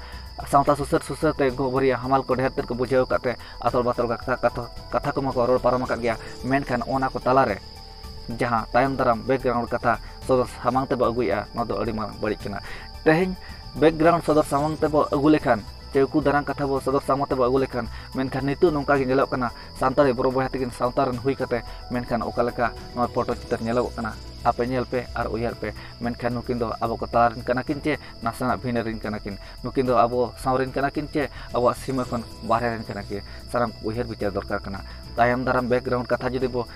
ᱥᱟᱶᱛᱟ ᱥᱩᱥᱟᱹᱨ ᱥᱩᱥᱟᱹᱨ ᱛᱮ ᱜᱚ ᱵᱟᱹᱨᱭᱟ ᱦᱟᱢᱟᱞ ᱠᱚ ᱰᱷᱮᱨ ᱛᱮᱫ ᱠᱚ ᱵᱩᱡᱷᱟᱹᱣ ᱟᱠᱟᱫ ᱛᱮ ᱟᱛᱚᱲ ᱵᱟᱛᱚᱲ ᱠᱟᱛᱷᱟ, ᱠᱟᱛᱷᱟ, ᱠᱟᱛᱷᱟ ᱠᱚᱢᱟ ᱠᱚ ᱨᱚᱲ ᱯᱟᱨᱚᱢ ᱟᱠᱟᱫ ᱜᱮᱭᱟ, ᱢᱮᱱᱠᱷᱟᱱ ᱚᱱᱟ ᱠᱚ ᱛᱟᱞᱟᱨᱮ ᱡᱟᱦᱟᱸ ᱛᱟᱭᱚᱢ ᱫᱟᱨᱟᱢ ᱵᱮᱠᱜᱨᱟᱣᱩᱱᱰ ᱠᱟᱛᱷᱟ ᱥᱚᱫᱚᱨ ᱥᱟᱢᱟᱝ ᱛᱮᱵᱚ ᱟᱹᱜᱩᱭᱮᱫᱼᱟ, ᱱᱚᱣᱟ ᱫᱚ ᱟᱹᱰᱤ ᱢᱟᱨᱟᱝ ᱵᱟᱹᱲᱤᱡ ᱠᱟᱱᱟ᱾ ᱛᱮᱦᱮᱧ ᱵᱮᱠᱜᱨᱟᱣᱩᱱᱰ ᱥᱚᱫᱚᱨ ᱥᱟᱢᱟᱝ ᱛᱮᱵᱚ ᱟᱹᱜᱩ ᱞᱮᱠᱷᱟᱱ, ᱪᱮ ᱩᱠᱩ ᱫᱟᱨᱟᱝ ᱠᱟᱛᱷᱟ ᱵᱚ ᱥᱚᱫᱚᱨ ᱥᱟᱢᱟᱝ ᱛᱮᱵᱚ ᱟᱹᱜᱩ ᱞᱮᱠᱷᱟᱱ, ᱢᱮᱱᱠᱷᱟᱱ ᱱᱤᱛᱚᱜ ᱱᱚᱝᱠᱟ ᱜᱮ ᱧᱮᱞᱚᱜ ᱠᱟᱱᱟ, ᱥᱟᱱᱛᱟᱲᱤ ᱵᱚᱨᱚ ᱵᱚᱭᱦᱟ ᱛᱟᱹᱠᱤᱱ ᱥᱟᱶᱛᱟ ᱨᱮᱱ ᱦᱩᱭ ᱠᱟᱛᱮ, ᱢᱮᱱᱠᱷᱟᱱ ᱚᱠᱟ ᱞᱮᱠᱟ ᱱᱚᱣᱟ ᱯᱷᱳᱴᱳ ᱪᱤᱛᱟᱹᱨ ᱧᱮᱞᱚᱜᱚᱜ ᱠᱟᱱᱟ, ᱟᱯᱮ ᱧᱮᱞ ᱯᱮ ᱟᱨ ᱩᱭᱦᱟᱹᱨ ᱯᱮ᱾ ᱢᱮᱱᱠᱷᱟᱱ ᱱᱩᱠᱤᱱ ᱫᱚ ᱟᱵᱚ ᱠᱚ ᱛᱟᱞᱟ ᱨᱮᱱ ᱠᱟᱱᱟ ᱠᱤᱱ ᱪᱮ ᱱᱟᱥᱮᱱᱟᱜ ᱵᱷᱤᱱᱟᱹ ᱨᱮᱱ ᱠᱟᱱᱟ ᱠᱤᱱ? ᱱᱩᱠᱤᱱ ᱫᱚ ᱟᱵᱚ ᱥᱟᱶ ᱨᱮᱱ ᱠᱟᱱᱟ ᱠᱤᱱ ᱪᱮ ᱟᱵᱚᱣᱟᱜ ᱥᱤᱢᱟᱹ ᱠᱷᱚᱱ ᱵᱟᱦᱨᱮ ᱨᱮᱱ ᱠᱟᱱᱟ ᱠᱤᱱ? ᱥᱟᱱᱟᱢ ᱠᱚ ᱩᱭᱦᱟᱹᱨ ᱵᱤᱪᱟᱹᱨ ᱫᱚᱨᱠᱟᱨ ᱠᱟᱱᱟ᱾ ᱛᱟᱭᱚᱢ ᱫᱟᱨᱟᱢ ᱵᱮᱠᱜᱨᱟᱣᱩᱱᱰ ᱠᱟᱛᱷᱟ ᱡᱩᱫᱤ ᱵᱚ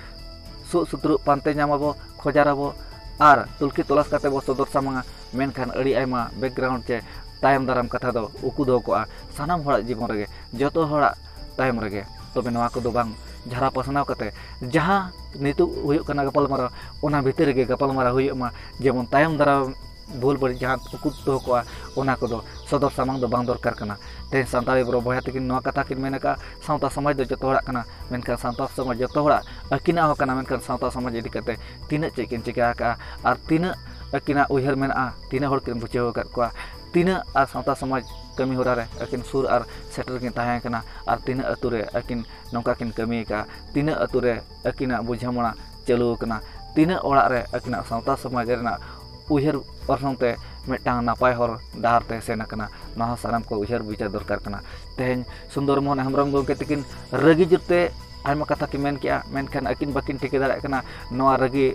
ᱥᱩᱜ ᱥᱩᱛᱨᱩᱜ ᱯᱟᱱᱛᱮ ᱧᱟᱢ ᱟᱵᱚ, ᱠᱷᱚᱡᱟᱨ ᱟᱵᱚ ᱟᱨ ᱛᱩᱞᱠᱷᱤ ᱛᱚᱞᱟᱥ ᱠᱟᱛᱮ ᱵᱚ ᱥᱚᱫᱚᱨ ᱥᱟᱢᱟᱝᱟ, ᱢᱮᱱᱠᱷᱟᱱ ᱟᱹᱰᱤ ᱟᱭᱢᱟ ᱵᱮᱠᱜᱨᱟᱣᱩᱱᱰ ᱪᱮ ᱛᱟᱭᱚᱢ ᱫᱟᱨᱟᱢ ᱠᱟᱛᱷᱟ ᱫᱚ ᱩᱠᱩ ᱫᱚᱦᱚ ᱠᱚᱜᱼᱟ ᱥᱟᱱᱟᱢ ᱦᱚᱲᱟᱜ ᱡᱤᱵᱚᱱ ᱨᱮᱜᱮ, ᱡᱚᱛᱚ ᱦᱚᱲᱟᱜ ᱛᱟᱭᱚᱢ ᱨᱮᱜᱮ᱾ ᱛᱚᱵᱮ ᱱᱚᱣᱟ ᱠᱚᱫᱚ ᱵᱟᱝ ᱡᱷᱟᱨᱟ ᱯᱟᱥᱱᱟᱣ ᱠᱟᱛᱮ ᱡᱟᱦᱟᱸ ᱱᱤᱛᱚᱜ ᱦᱩᱭᱩᱜ ᱠᱟᱱᱟ ᱜᱟᱯᱟᱞᱢᱟᱨᱟᱣ, ᱚᱱᱟ ᱵᱷᱤᱛᱤᱨ ᱨᱮᱜᱮ ᱜᱟᱯᱟᱞᱢᱟᱨᱟᱣ ᱦᱩᱭᱩᱜ ᱢᱟ, ᱡᱮᱢᱚᱱ ᱛᱟᱭᱚᱢ ᱫᱟᱨᱟᱢ ᱵᱷᱩᱞ ᱵᱟᱹᱲᱤᱡ ᱡᱟᱦᱟᱸ ᱩᱠᱩ ᱫᱚᱦᱚ ᱠᱚᱜᱼᱟ, ᱚᱱᱟ ᱠᱚᱫᱚ ᱥᱚᱫᱚᱨ ᱥᱟᱢᱟᱝ ᱫᱚ ᱵᱟᱝ ᱫᱚᱨᱠᱟᱨ ᱠᱟᱱᱟ᱾ ᱛᱮᱦᱮᱧ ᱥᱟᱱᱛᱟᱲᱤ ᱵᱚᱨᱚ ᱵᱚᱭᱦᱟ ᱛᱟᱹᱠᱤᱱ ᱱᱚᱣᱟ ᱠᱟᱛᱷᱟ ᱠᱤᱱ ᱢᱮᱱ ᱟᱠᱟᱫᱼᱟ, ᱥᱟᱶᱛᱟ ᱥᱚᱢᱟᱡᱽ ᱫᱚ ᱡᱚᱛᱚ ᱦᱚᱲᱟᱜ ᱠᱟᱱᱟ, ᱢᱮᱱᱠᱷᱟᱱ ᱥᱟᱶᱛᱟ ᱥᱚᱢᱟᱡᱽ ᱡᱚᱛᱚ ᱦᱚᱲᱟᱜ ᱟᱹᱠᱤᱱᱟᱜ ᱦᱚᱸ ᱠᱟᱱᱟ, ᱢᱮᱱᱠᱷᱟᱱ ᱥᱟᱶᱛᱟ ᱥᱚᱢᱟᱡᱽ ᱤᱫᱤ ᱠᱟᱛᱮ ᱛᱤᱱᱟᱹᱜ ᱪᱮᱫ ᱠᱤᱱ ᱪᱤᱠᱟ ᱟᱠᱟᱫᱼᱟ ᱟᱨ ᱛᱤᱱᱟᱹᱜ ᱟᱹᱠᱤᱱᱟᱜ ᱩᱭᱦᱟᱹᱨ ᱢᱮᱱᱟᱜᱼᱟ, ᱛᱤᱱᱟᱹᱜ ᱦᱚᱲ ᱠᱤᱱ ᱵᱩᱡᱷᱟᱹᱣ ᱟᱠᱟᱫ ᱠᱚᱣᱟ, ᱛᱤᱱᱟᱹᱜ ᱟᱨ ᱥᱟᱶᱛᱟ ᱥᱚᱢᱟᱡᱽ ᱠᱟᱹᱢᱤ ᱦᱚᱨᱟ ᱨᱮ ᱟᱹᱠᱤᱱ ᱥᱩᱨ ᱟᱨ ᱥᱮᱴᱮᱨ ᱠᱤᱱ ᱛᱟᱦᱮᱸ ᱠᱟᱱᱟ, ᱟᱨ ᱛᱤᱱᱟᱹᱜ ᱟᱹᱛᱩ ᱨᱮ ᱟᱹᱠᱤᱱ ᱱᱚᱝᱠᱟ ᱠᱤᱱ ᱠᱟᱹᱢᱤ ᱟᱠᱟᱫᱼᱟ, ᱛᱤᱱᱟᱹᱜ ᱟᱹᱛᱩ ᱨᱮ ᱟᱹᱠᱤᱱᱟᱜ ᱵᱩᱡᱷᱟᱹᱣ ᱢᱚᱱᱟ ᱪᱟᱹᱞᱩ ᱟᱠᱟᱱᱟ, ᱛᱤᱱᱟᱹᱜ ᱚᱲᱟᱜ ᱨᱮ ᱟᱹᱠᱤᱱᱟᱜ ᱥᱟᱶᱛᱟ ᱥᱚᱢᱟᱡᱽ ᱨᱮᱱᱟᱜ ᱩᱭᱦᱟᱹᱨ ᱚᱨᱥᱚᱝ ᱛᱮ ᱢᱤᱫᱴᱟᱝ ᱱᱟᱯᱟᱭ ᱦᱚᱨ ᱰᱟᱦᱟᱨ ᱛᱮ ᱥᱮᱱ ᱟᱠᱟᱱᱟ᱾ ᱱᱚᱣᱟ ᱦᱚᱸ ᱥᱟᱱᱟᱢ ᱠᱚ ᱩᱭᱦᱟᱹᱨ ᱵᱤᱪᱟᱹᱨ ᱫᱚᱨᱠᱟᱨ ᱠᱟᱱᱟ᱾ ᱛᱮᱦᱮᱧ ᱥᱩᱱᱫᱚᱨ ᱢᱳᱦᱚᱱ ᱦᱮᱢᱵᱨᱚᱢ ᱜᱚᱢᱠᱮ ᱛᱟᱹᱠᱤᱱ ᱨᱟᱹᱜᱤ ᱡᱳᱨᱛᱮ ᱟᱭᱢᱟ ᱠᱟᱛᱷᱟ ᱠᱤᱱ ᱢᱮᱱ ᱠᱮᱜᱼᱟ, ᱢᱮᱱᱠᱷᱟᱱ ᱟᱹᱠᱤᱱ ᱵᱟᱹᱠᱤᱱ ᱴᱷᱤᱠᱟᱹ ᱫᱟᱲᱮᱭᱟᱜ ᱠᱟᱱᱟ ᱱᱚᱣᱟ ᱨᱟᱹᱜᱤ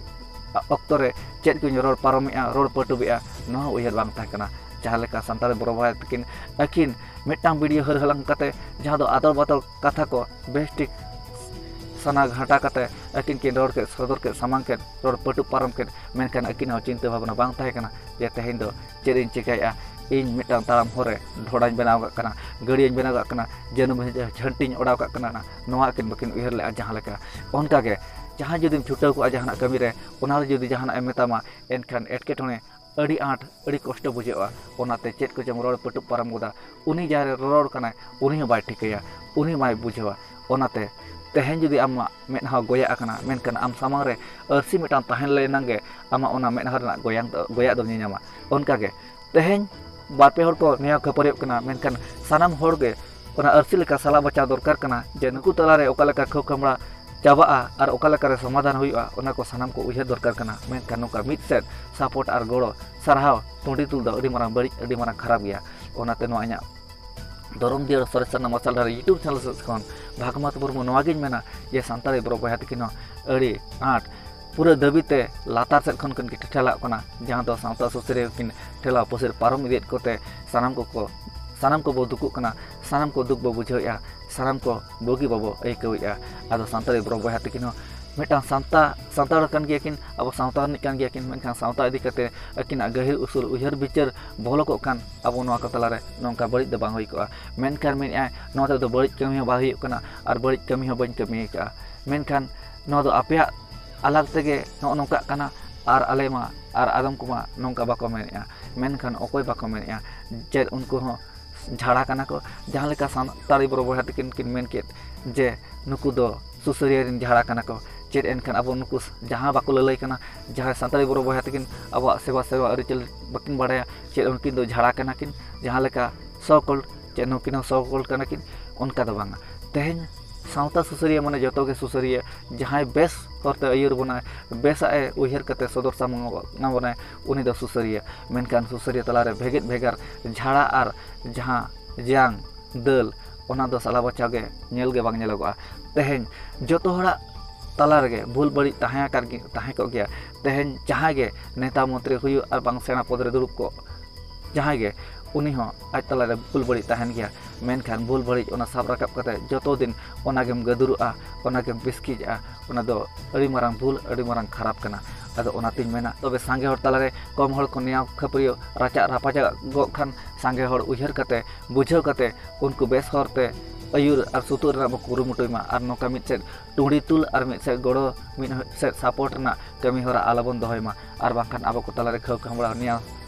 ᱚᱠᱛᱚ ᱨᱮ ᱪᱮᱫ ᱠᱤᱱ ᱨᱚᱲ ᱯᱟᱨᱚᱢᱮᱜᱼᱟ, ᱨᱚᱲ ᱯᱟᱹᱴᱩᱵᱮᱜᱼᱟ, ᱱᱚᱣᱟ ᱦᱚᱸ ᱩᱭᱦᱟᱹᱨ ᱵᱟᱝ ᱛᱟᱦᱮᱸ ᱠᱟᱱᱟ᱾ ᱡᱟᱦᱟᱸ ᱞᱮᱠᱟ ᱥᱟᱱᱛᱟᱲᱤ ᱵᱚᱨᱚ ᱵᱚᱭᱦᱟ ᱛᱟᱹᱠᱤᱱ ᱟᱹᱠᱤᱱ ᱢᱤᱫᱴᱟᱝ ᱵᱷᱤᱰᱤᱭᱳ ᱦᱟᱹᱨ ᱦᱟᱞᱟᱝ ᱠᱟᱛᱮ ᱡᱟᱦᱟᱸ ᱫᱚ ᱟᱫᱚᱲ ᱵᱟᱫᱚᱲ ᱠᱟᱛᱷᱟ ᱠᱚ ᱵᱮᱥ ᱴᱷᱤᱠ ᱥᱟᱱᱟ ᱜᱷᱟᱴᱟ ᱠᱟᱛᱮ ᱟᱹᱠᱤᱱ ᱠᱤᱱ ᱨᱚᱲ ᱠᱮᱫ, ᱥᱚᱫᱚᱨ ᱠᱮᱫ, ᱥᱟᱢᱟᱝ ᱠᱮᱫ, ᱨᱚᱲ ᱯᱟᱹᱴᱩᱵ ᱯᱟᱨᱚᱢ ᱠᱮᱫ, ᱢᱮᱱᱠᱷᱟᱱ ᱟᱹᱠᱤᱱᱟᱜ ᱦᱚᱸ ᱪᱤᱱᱛᱟᱹ ᱵᱷᱟᱵᱽᱱᱟ ᱵᱟᱝ ᱛᱟᱦᱮᱸ ᱠᱟᱱᱟ ᱡᱮ ᱛᱮᱦᱮᱧ ᱫᱚ ᱪᱮᱫ ᱤᱧ ᱪᱤᱠᱟᱹᱭᱮᱫᱼᱟ, ᱤᱧ ᱢᱤᱫᱴᱟᱝ ᱛᱟᱲᱟᱢ ᱦᱚᱨ ᱨᱮ ᱰᱷᱚᱲᱟᱧ ᱵᱮᱱᱟᱣ ᱠᱟᱜ ᱠᱟᱱᱟ, ᱜᱟᱹᱲᱤᱭᱟᱹᱧ ᱵᱮᱱᱟᱣ ᱠᱟᱜ ᱠᱟᱱᱟ, ᱡᱟᱹᱱᱩᱢ ᱡᱷᱟᱹᱱᱴᱤᱧ ᱚᱰᱟᱣ ᱠᱟᱜ ᱠᱟᱱᱟ, ᱱᱚᱣᱟ ᱟᱹᱠᱤᱱ ᱵᱟᱹᱠᱤᱱ ᱩᱭᱦᱟᱹᱨ ᱞᱮᱫᱼᱟ ᱡᱟᱦᱟᱸ ᱞᱮᱠᱟ᱾ ᱚᱱᱠᱟᱜᱮ ᱡᱟᱦᱟᱸᱭ ᱡᱩᱫᱤᱢ ᱪᱷᱩᱴᱟᱹᱣ ᱠᱚᱜᱼᱟ ᱡᱟᱦᱟᱱᱟᱜ ᱠᱟᱹᱢᱤ ᱨᱮ, ᱚᱱᱟ ᱨᱮ ᱡᱩᱫᱤ ᱡᱟᱦᱟᱱᱟᱜ ᱮᱢ ᱢᱮᱛᱟᱢᱟ, ᱮᱱᱠᱷᱟᱱ ᱮᱴᱠᱮᱴᱚᱬᱮ ᱟᱹᱰᱤ ᱟᱸᱴ, ᱟᱹᱰᱤ ᱠᱚᱥᱴᱚ ᱵᱩᱡᱷᱟᱹᱜᱼᱟ᱾ ᱚᱱᱟᱛᱮ ᱪᱮᱫ ᱠᱚᱪᱚᱝ ᱨᱚᱲ ᱯᱟᱹᱴᱩᱵ ᱯᱟᱨᱚᱢ ᱜᱚᱫᱟ, ᱩᱱᱤ ᱡᱟᱦᱟᱸᱭ ᱨᱚᱲ ᱠᱟᱱᱟᱭ, ᱩᱱᱤ ᱦᱚᱸ ᱵᱟᱭ ᱴᱷᱤᱠᱟᱹᱭᱟ, ᱩᱱᱤ ᱵᱟᱭ ᱵᱩᱡᱷᱟᱹᱣᱟ᱾ ᱚᱱᱟᱛᱮ ᱛᱮᱦᱮᱧ ᱡᱩᱫᱤ ᱟᱢᱟᱜ ᱢᱮᱫᱦᱟ ᱜᱚᱭᱟᱜ ᱟᱠᱟᱱᱟ, ᱢᱮᱱᱠᱷᱟᱱ ᱟᱢ ᱥᱟᱢᱟᱝ ᱨᱮ ᱟᱹᱨᱥᱤ ᱢᱤᱫᱴᱟᱝ ᱛᱟᱦᱮᱸ ᱞᱮᱱᱟᱝ ᱜᱮ ᱟᱢᱟᱜ ᱚᱱᱟ ᱢᱮᱫᱦᱟ ᱨᱮᱱᱟᱜ ᱜᱚᱭᱟᱝ ᱫᱚ, ᱜᱚᱭᱟᱜ ᱫᱚᱢ ᱧᱮᱧᱟᱢᱟ᱾ ᱚᱱᱠᱟᱜᱮ ᱛᱮᱦᱮᱧ ᱵᱟᱨ ᱯᱮ ᱦᱚᱲ ᱠᱚ ᱱᱮᱭᱟᱣ ᱠᱷᱟᱹᱯᱟᱹᱨᱤᱭᱟᱹᱜ ᱠᱟᱱᱟ, ᱢᱮᱱᱠᱷᱟᱱ ᱥᱟᱱᱟᱢ ᱦᱚᱲ ᱜᱮ ᱚᱱᱟ ᱟᱹᱨᱥᱤ ᱞᱮᱠᱟ ᱥᱟᱞᱟ ᱵᱟᱪᱷᱟᱣ ᱫᱚᱨᱠᱟᱨ ᱠᱟᱱᱟ ᱡᱮ ᱱᱩᱠᱩ ᱛᱟᱞᱟᱨᱮ ᱚᱠᱟ ᱞᱮᱠᱟ ᱠᱷᱟᱹᱣ ᱠᱷᱟᱢᱲᱟ ᱪᱟᱵᱟᱜᱼᱟ ᱟᱨ ᱚᱠᱟ ᱞᱮᱠᱟᱨᱮ ᱥᱚᱢᱟᱫᱷᱟᱱ ᱦᱩᱭᱩᱜᱼᱟ, ᱚᱱᱟ ᱠᱚ ᱥᱟᱱᱟᱢ ᱠᱚ ᱩᱭᱦᱟᱹᱨ ᱫᱚᱨᱠᱟᱨ ᱠᱟᱱᱟ᱾ ᱢᱮᱱᱠᱷᱟᱱ ᱱᱚᱝᱠᱟ ᱢᱤᱫ ᱥᱮᱫ ᱥᱟᱯᱳᱨᱴ ᱟᱨ ᱜᱚᱲᱚ, ᱥᱟᱨᱦᱟᱣ ᱛᱩᱸᱰᱤ ᱛᱩᱞ ᱫᱚ ᱟᱹᱰᱤ ᱢᱟᱨᱟᱝ ᱵᱟᱹᱲᱤᱡ, ᱟᱹᱰᱤ ᱢᱟᱨᱟᱝ ᱠᱷᱟᱨᱟᱯ ᱜᱮᱭᱟ᱾ ᱚᱱᱟᱛᱮ ᱱᱚᱣᱟ ᱤᱧᱟᱹᱜ ᱫᱷᱚᱨᱚᱢ ᱫᱤᱭᱟᱹᱲ ᱥᱚᱨᱮᱥ ᱥᱟᱨᱱᱟ ᱢᱟᱨᱥᱟᱞ ᱰᱟᱦᱟᱨ YouTube ᱪᱮᱱᱮᱞ ᱥᱮᱫ ᱠᱷᱚᱱ ᱵᱷᱟᱜᱽᱢᱟᱛ ᱢᱩᱨᱢᱩ ᱱᱚᱣᱟ ᱜᱤᱧ ᱢᱮᱱᱟ ᱡᱮ ᱥᱟᱱᱛᱟᱲᱤ ᱵᱚᱨᱚ ᱵᱚᱭᱦᱟ ᱛᱟᱹᱠᱤᱱ ᱦᱚᱸ ᱟᱹᱰᱤ ᱟᱸᱴ ᱯᱩᱨᱟᱹ ᱫᱟᱹᱵᱤ ᱛᱮ ᱞᱟᱛᱟᱨ ᱥᱮᱫ ᱠᱷᱚᱱ ᱠᱤᱱ ᱴᱷᱮᱞᱟᱣ ᱠᱟᱱᱟ, ᱡᱟᱦᱟᱸ ᱫᱚ ᱥᱟᱶᱛᱟ ᱥᱩᱥᱟᱹᱨᱤᱭᱟᱹ ᱠᱤᱱ ᱴᱷᱮᱞᱟᱣ ᱯᱟᱹᱥᱤᱨ ᱯᱟᱨᱚᱢ ᱤᱫᱤᱭᱮᱫ ᱠᱚᱛᱮ ᱥᱟᱱᱟᱢ ᱠᱚᱠᱚ, ᱥᱟᱱᱟᱢ ᱠᱚᱵᱚ ᱫᱩᱠᱩᱜ ᱠᱟᱱᱟ, ᱥᱟᱱᱟᱢ ᱠᱚ ᱫᱩᱠ ᱵᱚ ᱵᱩᱡᱷᱟᱹᱣᱮᱫᱼᱟ, ᱥᱟᱱᱟᱢ ᱠᱚ ᱵᱩᱜᱤ ᱵᱟᱵᱚ ᱟᱹᱭᱠᱟᱹᱣᱮᱫᱼᱟ᱾ ᱟᱫᱚ ᱥᱟᱱᱛᱟᱲᱤ ᱵᱚᱨᱚ ᱵᱚᱭᱦᱟ ᱛᱟᱹᱠᱤᱱ ᱦᱚᱸ ᱢᱤᱫᱴᱟᱝ ᱥᱟᱱᱛᱟ-, ᱥᱟᱱᱛᱟᱲ ᱠᱟᱱ ᱜᱮᱭᱟ ᱠᱤᱱ, ᱟᱵᱚ ᱥᱟᱶᱛᱟ ᱨᱤᱱᱤᱡ ᱠᱟᱱ ᱜᱮᱭᱟ ᱠᱤᱱ, ᱢᱮᱱᱠᱷᱟᱱ ᱥᱟᱶᱛᱟ ᱤᱫᱤ ᱠᱟᱛᱮ ᱟᱹᱠᱤᱱᱟᱜ ᱜᱟᱹᱦᱤᱨ ᱩᱥᱩᱞ ᱩᱭᱦᱟᱹᱨ ᱵᱤᱪᱟᱹᱨ ᱵᱚᱞᱚ ᱠᱚᱜ ᱠᱷᱟᱱ ᱟᱵᱚ ᱱᱚᱣᱟ ᱠᱚ ᱛᱟᱞᱟᱨᱮ ᱱᱚᱝᱠᱟ ᱵᱟᱹᱲᱤᱡ ᱫᱚ ᱵᱟᱝ ᱦᱩᱭ ᱠᱚᱜᱼᱟ᱾ ᱢᱮᱱᱠᱷᱟᱱ ᱢᱮᱱᱮᱫᱼᱟᱭ, ᱱᱚᱣᱟ ᱛᱮᱫᱚ ᱵᱟᱹᱲᱤᱡ ᱠᱟᱹᱢᱤ ᱦᱚᱸ ᱵᱟᱭ ᱦᱩᱭᱩᱜ ᱠᱟᱱᱟ ᱟᱨ ᱵᱟᱹᱲᱤᱡ ᱠᱟᱹᱢᱤ ᱦᱚᱸ ᱵᱟᱹᱧ ᱠᱟᱹᱢᱤ ᱟᱠᱟᱫᱼᱟ, ᱢᱮᱱᱠᱷᱟᱱ ᱱᱚᱣᱟ ᱫᱚ ᱟᱯᱮᱭᱟᱜ ᱟᱞᱟᱜᱽ ᱛᱮᱜᱮ ᱱᱚᱜᱼᱚ ᱱᱚᱝᱠᱟᱜ ᱠᱟᱱᱟ ᱟᱨ ᱟᱞᱮ ᱢᱟ ᱟᱨ ᱟᱫᱚᱢ ᱠᱚᱢᱟ ᱱᱚᱝᱠᱟ ᱵᱟᱠᱚ ᱢᱮᱱᱮᱫᱼᱟ᱾ ᱢᱮᱱᱠᱷᱟᱱ ᱚᱠᱚᱭ ᱵᱟᱠᱚ ᱢᱮᱱᱮᱫᱼᱟ? ᱪᱮᱫ ᱩᱱᱠᱩ ᱦᱚᱸ ᱡᱷᱟᱲᱟ ᱠᱟᱱᱟ ᱠᱚ? ᱡᱟᱦᱟᱸ ᱞᱮᱠᱟ ᱥᱟᱱᱛᱟᱲᱤ ᱵᱚᱨᱚ ᱵᱚᱭᱦᱟ ᱛᱟᱹᱠᱤᱱ ᱠᱤᱱ ᱢᱮᱱ ᱠᱮᱫ ᱡᱮ ᱱᱩᱠᱩ ᱫᱚ ᱥᱩᱥᱟᱹᱨᱤᱭᱟᱹ ᱨᱮᱱ ᱡᱷᱟᱲᱟ ᱠᱟᱱᱟ ᱠᱚ, ᱪᱮᱫ ᱮᱱᱠᱷᱟᱱ ᱟᱵᱚ ᱱᱩᱠᱩ ᱡᱟᱦᱟᱸ ᱵᱟᱠᱚ ᱞᱟᱹᱞᱟᱹᱭ ᱠᱟᱱᱟ, ᱡᱟᱦᱟᱸᱭ ᱥᱟᱱᱛᱟᱲᱤ ᱵᱚᱨᱚ ᱵᱚᱭᱦᱟ ᱛᱟᱹᱠᱤᱱ ᱟᱵᱚᱣᱟᱜ ᱥᱮᱵᱟ ᱥᱮᱵᱟ ᱟᱹᱨᱤᱪᱟᱹᱞᱤ ᱵᱟᱹᱠᱤᱱ ᱵᱟᱲᱟᱭᱟ, ᱪᱮᱫ ᱩᱱᱠᱤᱱ ᱫᱚ ᱡᱷᱟᱲᱟ ᱠᱟᱱᱟ ᱠᱤᱱ? ᱡᱟᱦᱟᱸ ᱞᱮᱠᱟ ᱥᱚ ᱠᱚᱞᱰ, ᱪᱮᱫ ᱱᱩᱠᱤᱱ ᱦᱚᱸ ᱥᱚ ᱠᱚᱞᱰ ᱠᱟᱱᱟ ᱠᱤᱱ? ᱚᱱᱠᱟ ᱫᱚ ᱵᱟᱝᱟ᱾ ᱛᱮᱦᱮᱧ ᱥᱟᱶᱛᱟ ᱥᱩᱥᱟᱹᱨᱤᱭᱟᱹ ᱢᱟᱱᱮ ᱡᱚᱛᱚ ᱜᱮ ᱥᱩᱥᱟᱹᱨᱤᱭᱟᱹ᱾ ᱡᱟᱦᱟᱸᱭ ᱵᱮᱥ ᱦᱚᱨᱛᱮ ᱟᱹᱭᱩᱨ ᱵᱚᱱᱟᱭ, ᱵᱮᱥᱟᱜ ᱮ ᱩᱭᱦᱟᱹᱨ ᱠᱟᱛᱮ ᱥᱚᱫᱚᱨ ᱥᱟᱢᱟᱝ ᱟᱵᱚᱱᱟᱭ, ᱩᱱᱤ ᱫᱚ ᱥᱩᱥᱟᱹᱨᱤᱭᱟᱹ᱾ ᱢᱮᱱᱠᱷᱟᱱ ᱥᱩᱥᱟᱹᱨᱤᱭᱟᱹ ᱛᱟᱞᱟᱨᱮ ᱵᱷᱮᱜᱮᱫ ᱵᱷᱮᱜᱟᱨ ᱡᱷᱟᱲᱟ ᱟᱨ ᱡᱟᱦᱟᱸ ᱡᱟᱝ ᱫᱟᱹᱞ, ᱚᱱᱟ ᱫᱚ ᱥᱟᱞᱟ ᱵᱟᱪᱷᱟᱣ ᱜᱮ ᱧᱮᱞ ᱜᱮ ᱵᱟᱝ ᱧᱮᱞᱚᱜᱚᱜᱼᱟ᱾ ᱛᱮᱦᱮᱧ ᱡᱚᱛᱚ ᱦᱚᱲᱟᱜ ᱛᱟᱞᱟ ᱨᱮᱜᱮ ᱵᱷᱩᱞ ᱵᱟᱹᱲᱤᱡ ᱛᱟᱦᱮᱸ ᱟᱠᱟᱱ ᱜᱮ, ᱛᱟᱦᱮᱸ ᱠᱚᱜ ᱜᱮᱭᱟ᱾ ᱛᱮᱦᱮᱧ ᱡᱟᱦᱟᱸᱭ ᱜᱮ ᱱᱮᱛᱟ ᱢᱚᱱᱛᱨᱤ ᱦᱩᱭᱩᱜ ᱟᱨ ᱵᱟᱝ ᱥᱮᱬᱟ ᱯᱚᱫᱽ ᱨᱮ ᱫᱩᱲᱩᱵ ᱠᱚᱜ, ᱡᱟᱦᱟᱸᱭ ᱜᱮ, ᱩᱱᱤ ᱦᱚᱸ ᱟᱡ ᱛᱟᱞᱟᱨᱮ ᱵᱷᱩᱞ ᱵᱟᱹᱲᱤᱡ ᱛᱟᱦᱮᱱ ᱜᱮᱭᱟ᱾ ᱢᱮᱱᱠᱷᱟᱱ ᱵᱷᱩᱞ ᱵᱟᱹᱲᱤᱡ ᱚᱱᱟ ᱥᱟᱵ ᱨᱟᱠᱟᱵ ᱠᱟᱛᱮ ᱡᱚᱛᱚ ᱫᱤᱱ ᱚᱱᱟ ᱜᱮᱢ ᱜᱟᱹᱫᱩᱨᱚᱜᱼᱟ, ᱚᱱᱟ ᱜᱮᱢ ᱵᱤᱥᱠᱤᱡᱟᱜᱼᱟ, ᱚᱱᱟ ᱫᱚ ᱟᱹᱰᱤ ᱢᱟᱨᱟᱝ ᱵᱷᱩᱞ, ᱟᱹᱰᱤ ᱢᱟᱨᱟᱝ ᱠᱷᱟᱨᱟᱯ ᱠᱟᱱᱟ᱾ ᱟᱫᱚ ᱚᱱᱟᱛᱤᱧ ᱢᱮᱱᱟ, ᱛᱚᱵᱮ ᱥᱟᱸᱜᱮ ᱦᱚᱲ ᱛᱟᱞᱟᱨᱮ ᱠᱚᱢ ᱦᱚᱲ ᱠᱚ ᱱᱮᱭᱟᱣ ᱠᱷᱟᱹᱯᱟᱹᱨᱤᱭᱟᱹ ᱨᱟᱪᱟᱜ ᱨᱟᱯᱟᱪᱟᱜᱚᱜ ᱠᱷᱟᱱ, ᱥᱟᱸᱜᱮ ᱦᱚᱲ ᱩᱭᱦᱟᱹᱨ ᱠᱟᱛᱮ, ᱵᱩᱡᱷᱟᱹᱣ ᱠᱟᱛᱮ, ᱩᱱᱠᱩ ᱵᱮᱥ ᱦᱚᱨᱛᱮ ᱟᱹᱭᱩᱨ ᱟᱨ ᱥᱩᱛᱩᱜ ᱨᱮᱱᱟᱜ ᱵᱚ ᱠᱩᱨᱩᱢᱩᱴᱩᱭ ᱢᱟ᱾ ᱟᱨ ᱱᱚᱝᱠᱟ ᱢᱤᱫ ᱥᱮᱫ ᱴᱩᱸᱰᱤ ᱛᱩᱞ ᱟᱨ ᱢᱤᱫ ᱥᱮᱫ ᱜᱚᱲᱚ, ᱢᱤᱫ ᱥᱮᱫ ᱥᱟᱯᱳᱨᱴ ᱨᱮᱱᱟᱜ ᱠᱟᱹᱢᱤ ᱦᱚᱨᱟ ᱟᱞᱚᱵᱚᱱ ᱫᱚᱦᱚᱭ ᱢᱟ᱾ ᱟᱨ ᱵᱟᱝᱠᱷᱟᱱ ᱟᱵᱚ ᱠᱚ ᱛᱟᱞᱟᱨᱮ ᱠᱷᱟᱹᱣ ᱠᱷᱟᱢᱲᱟᱣ ᱱᱮᱭᱟᱣ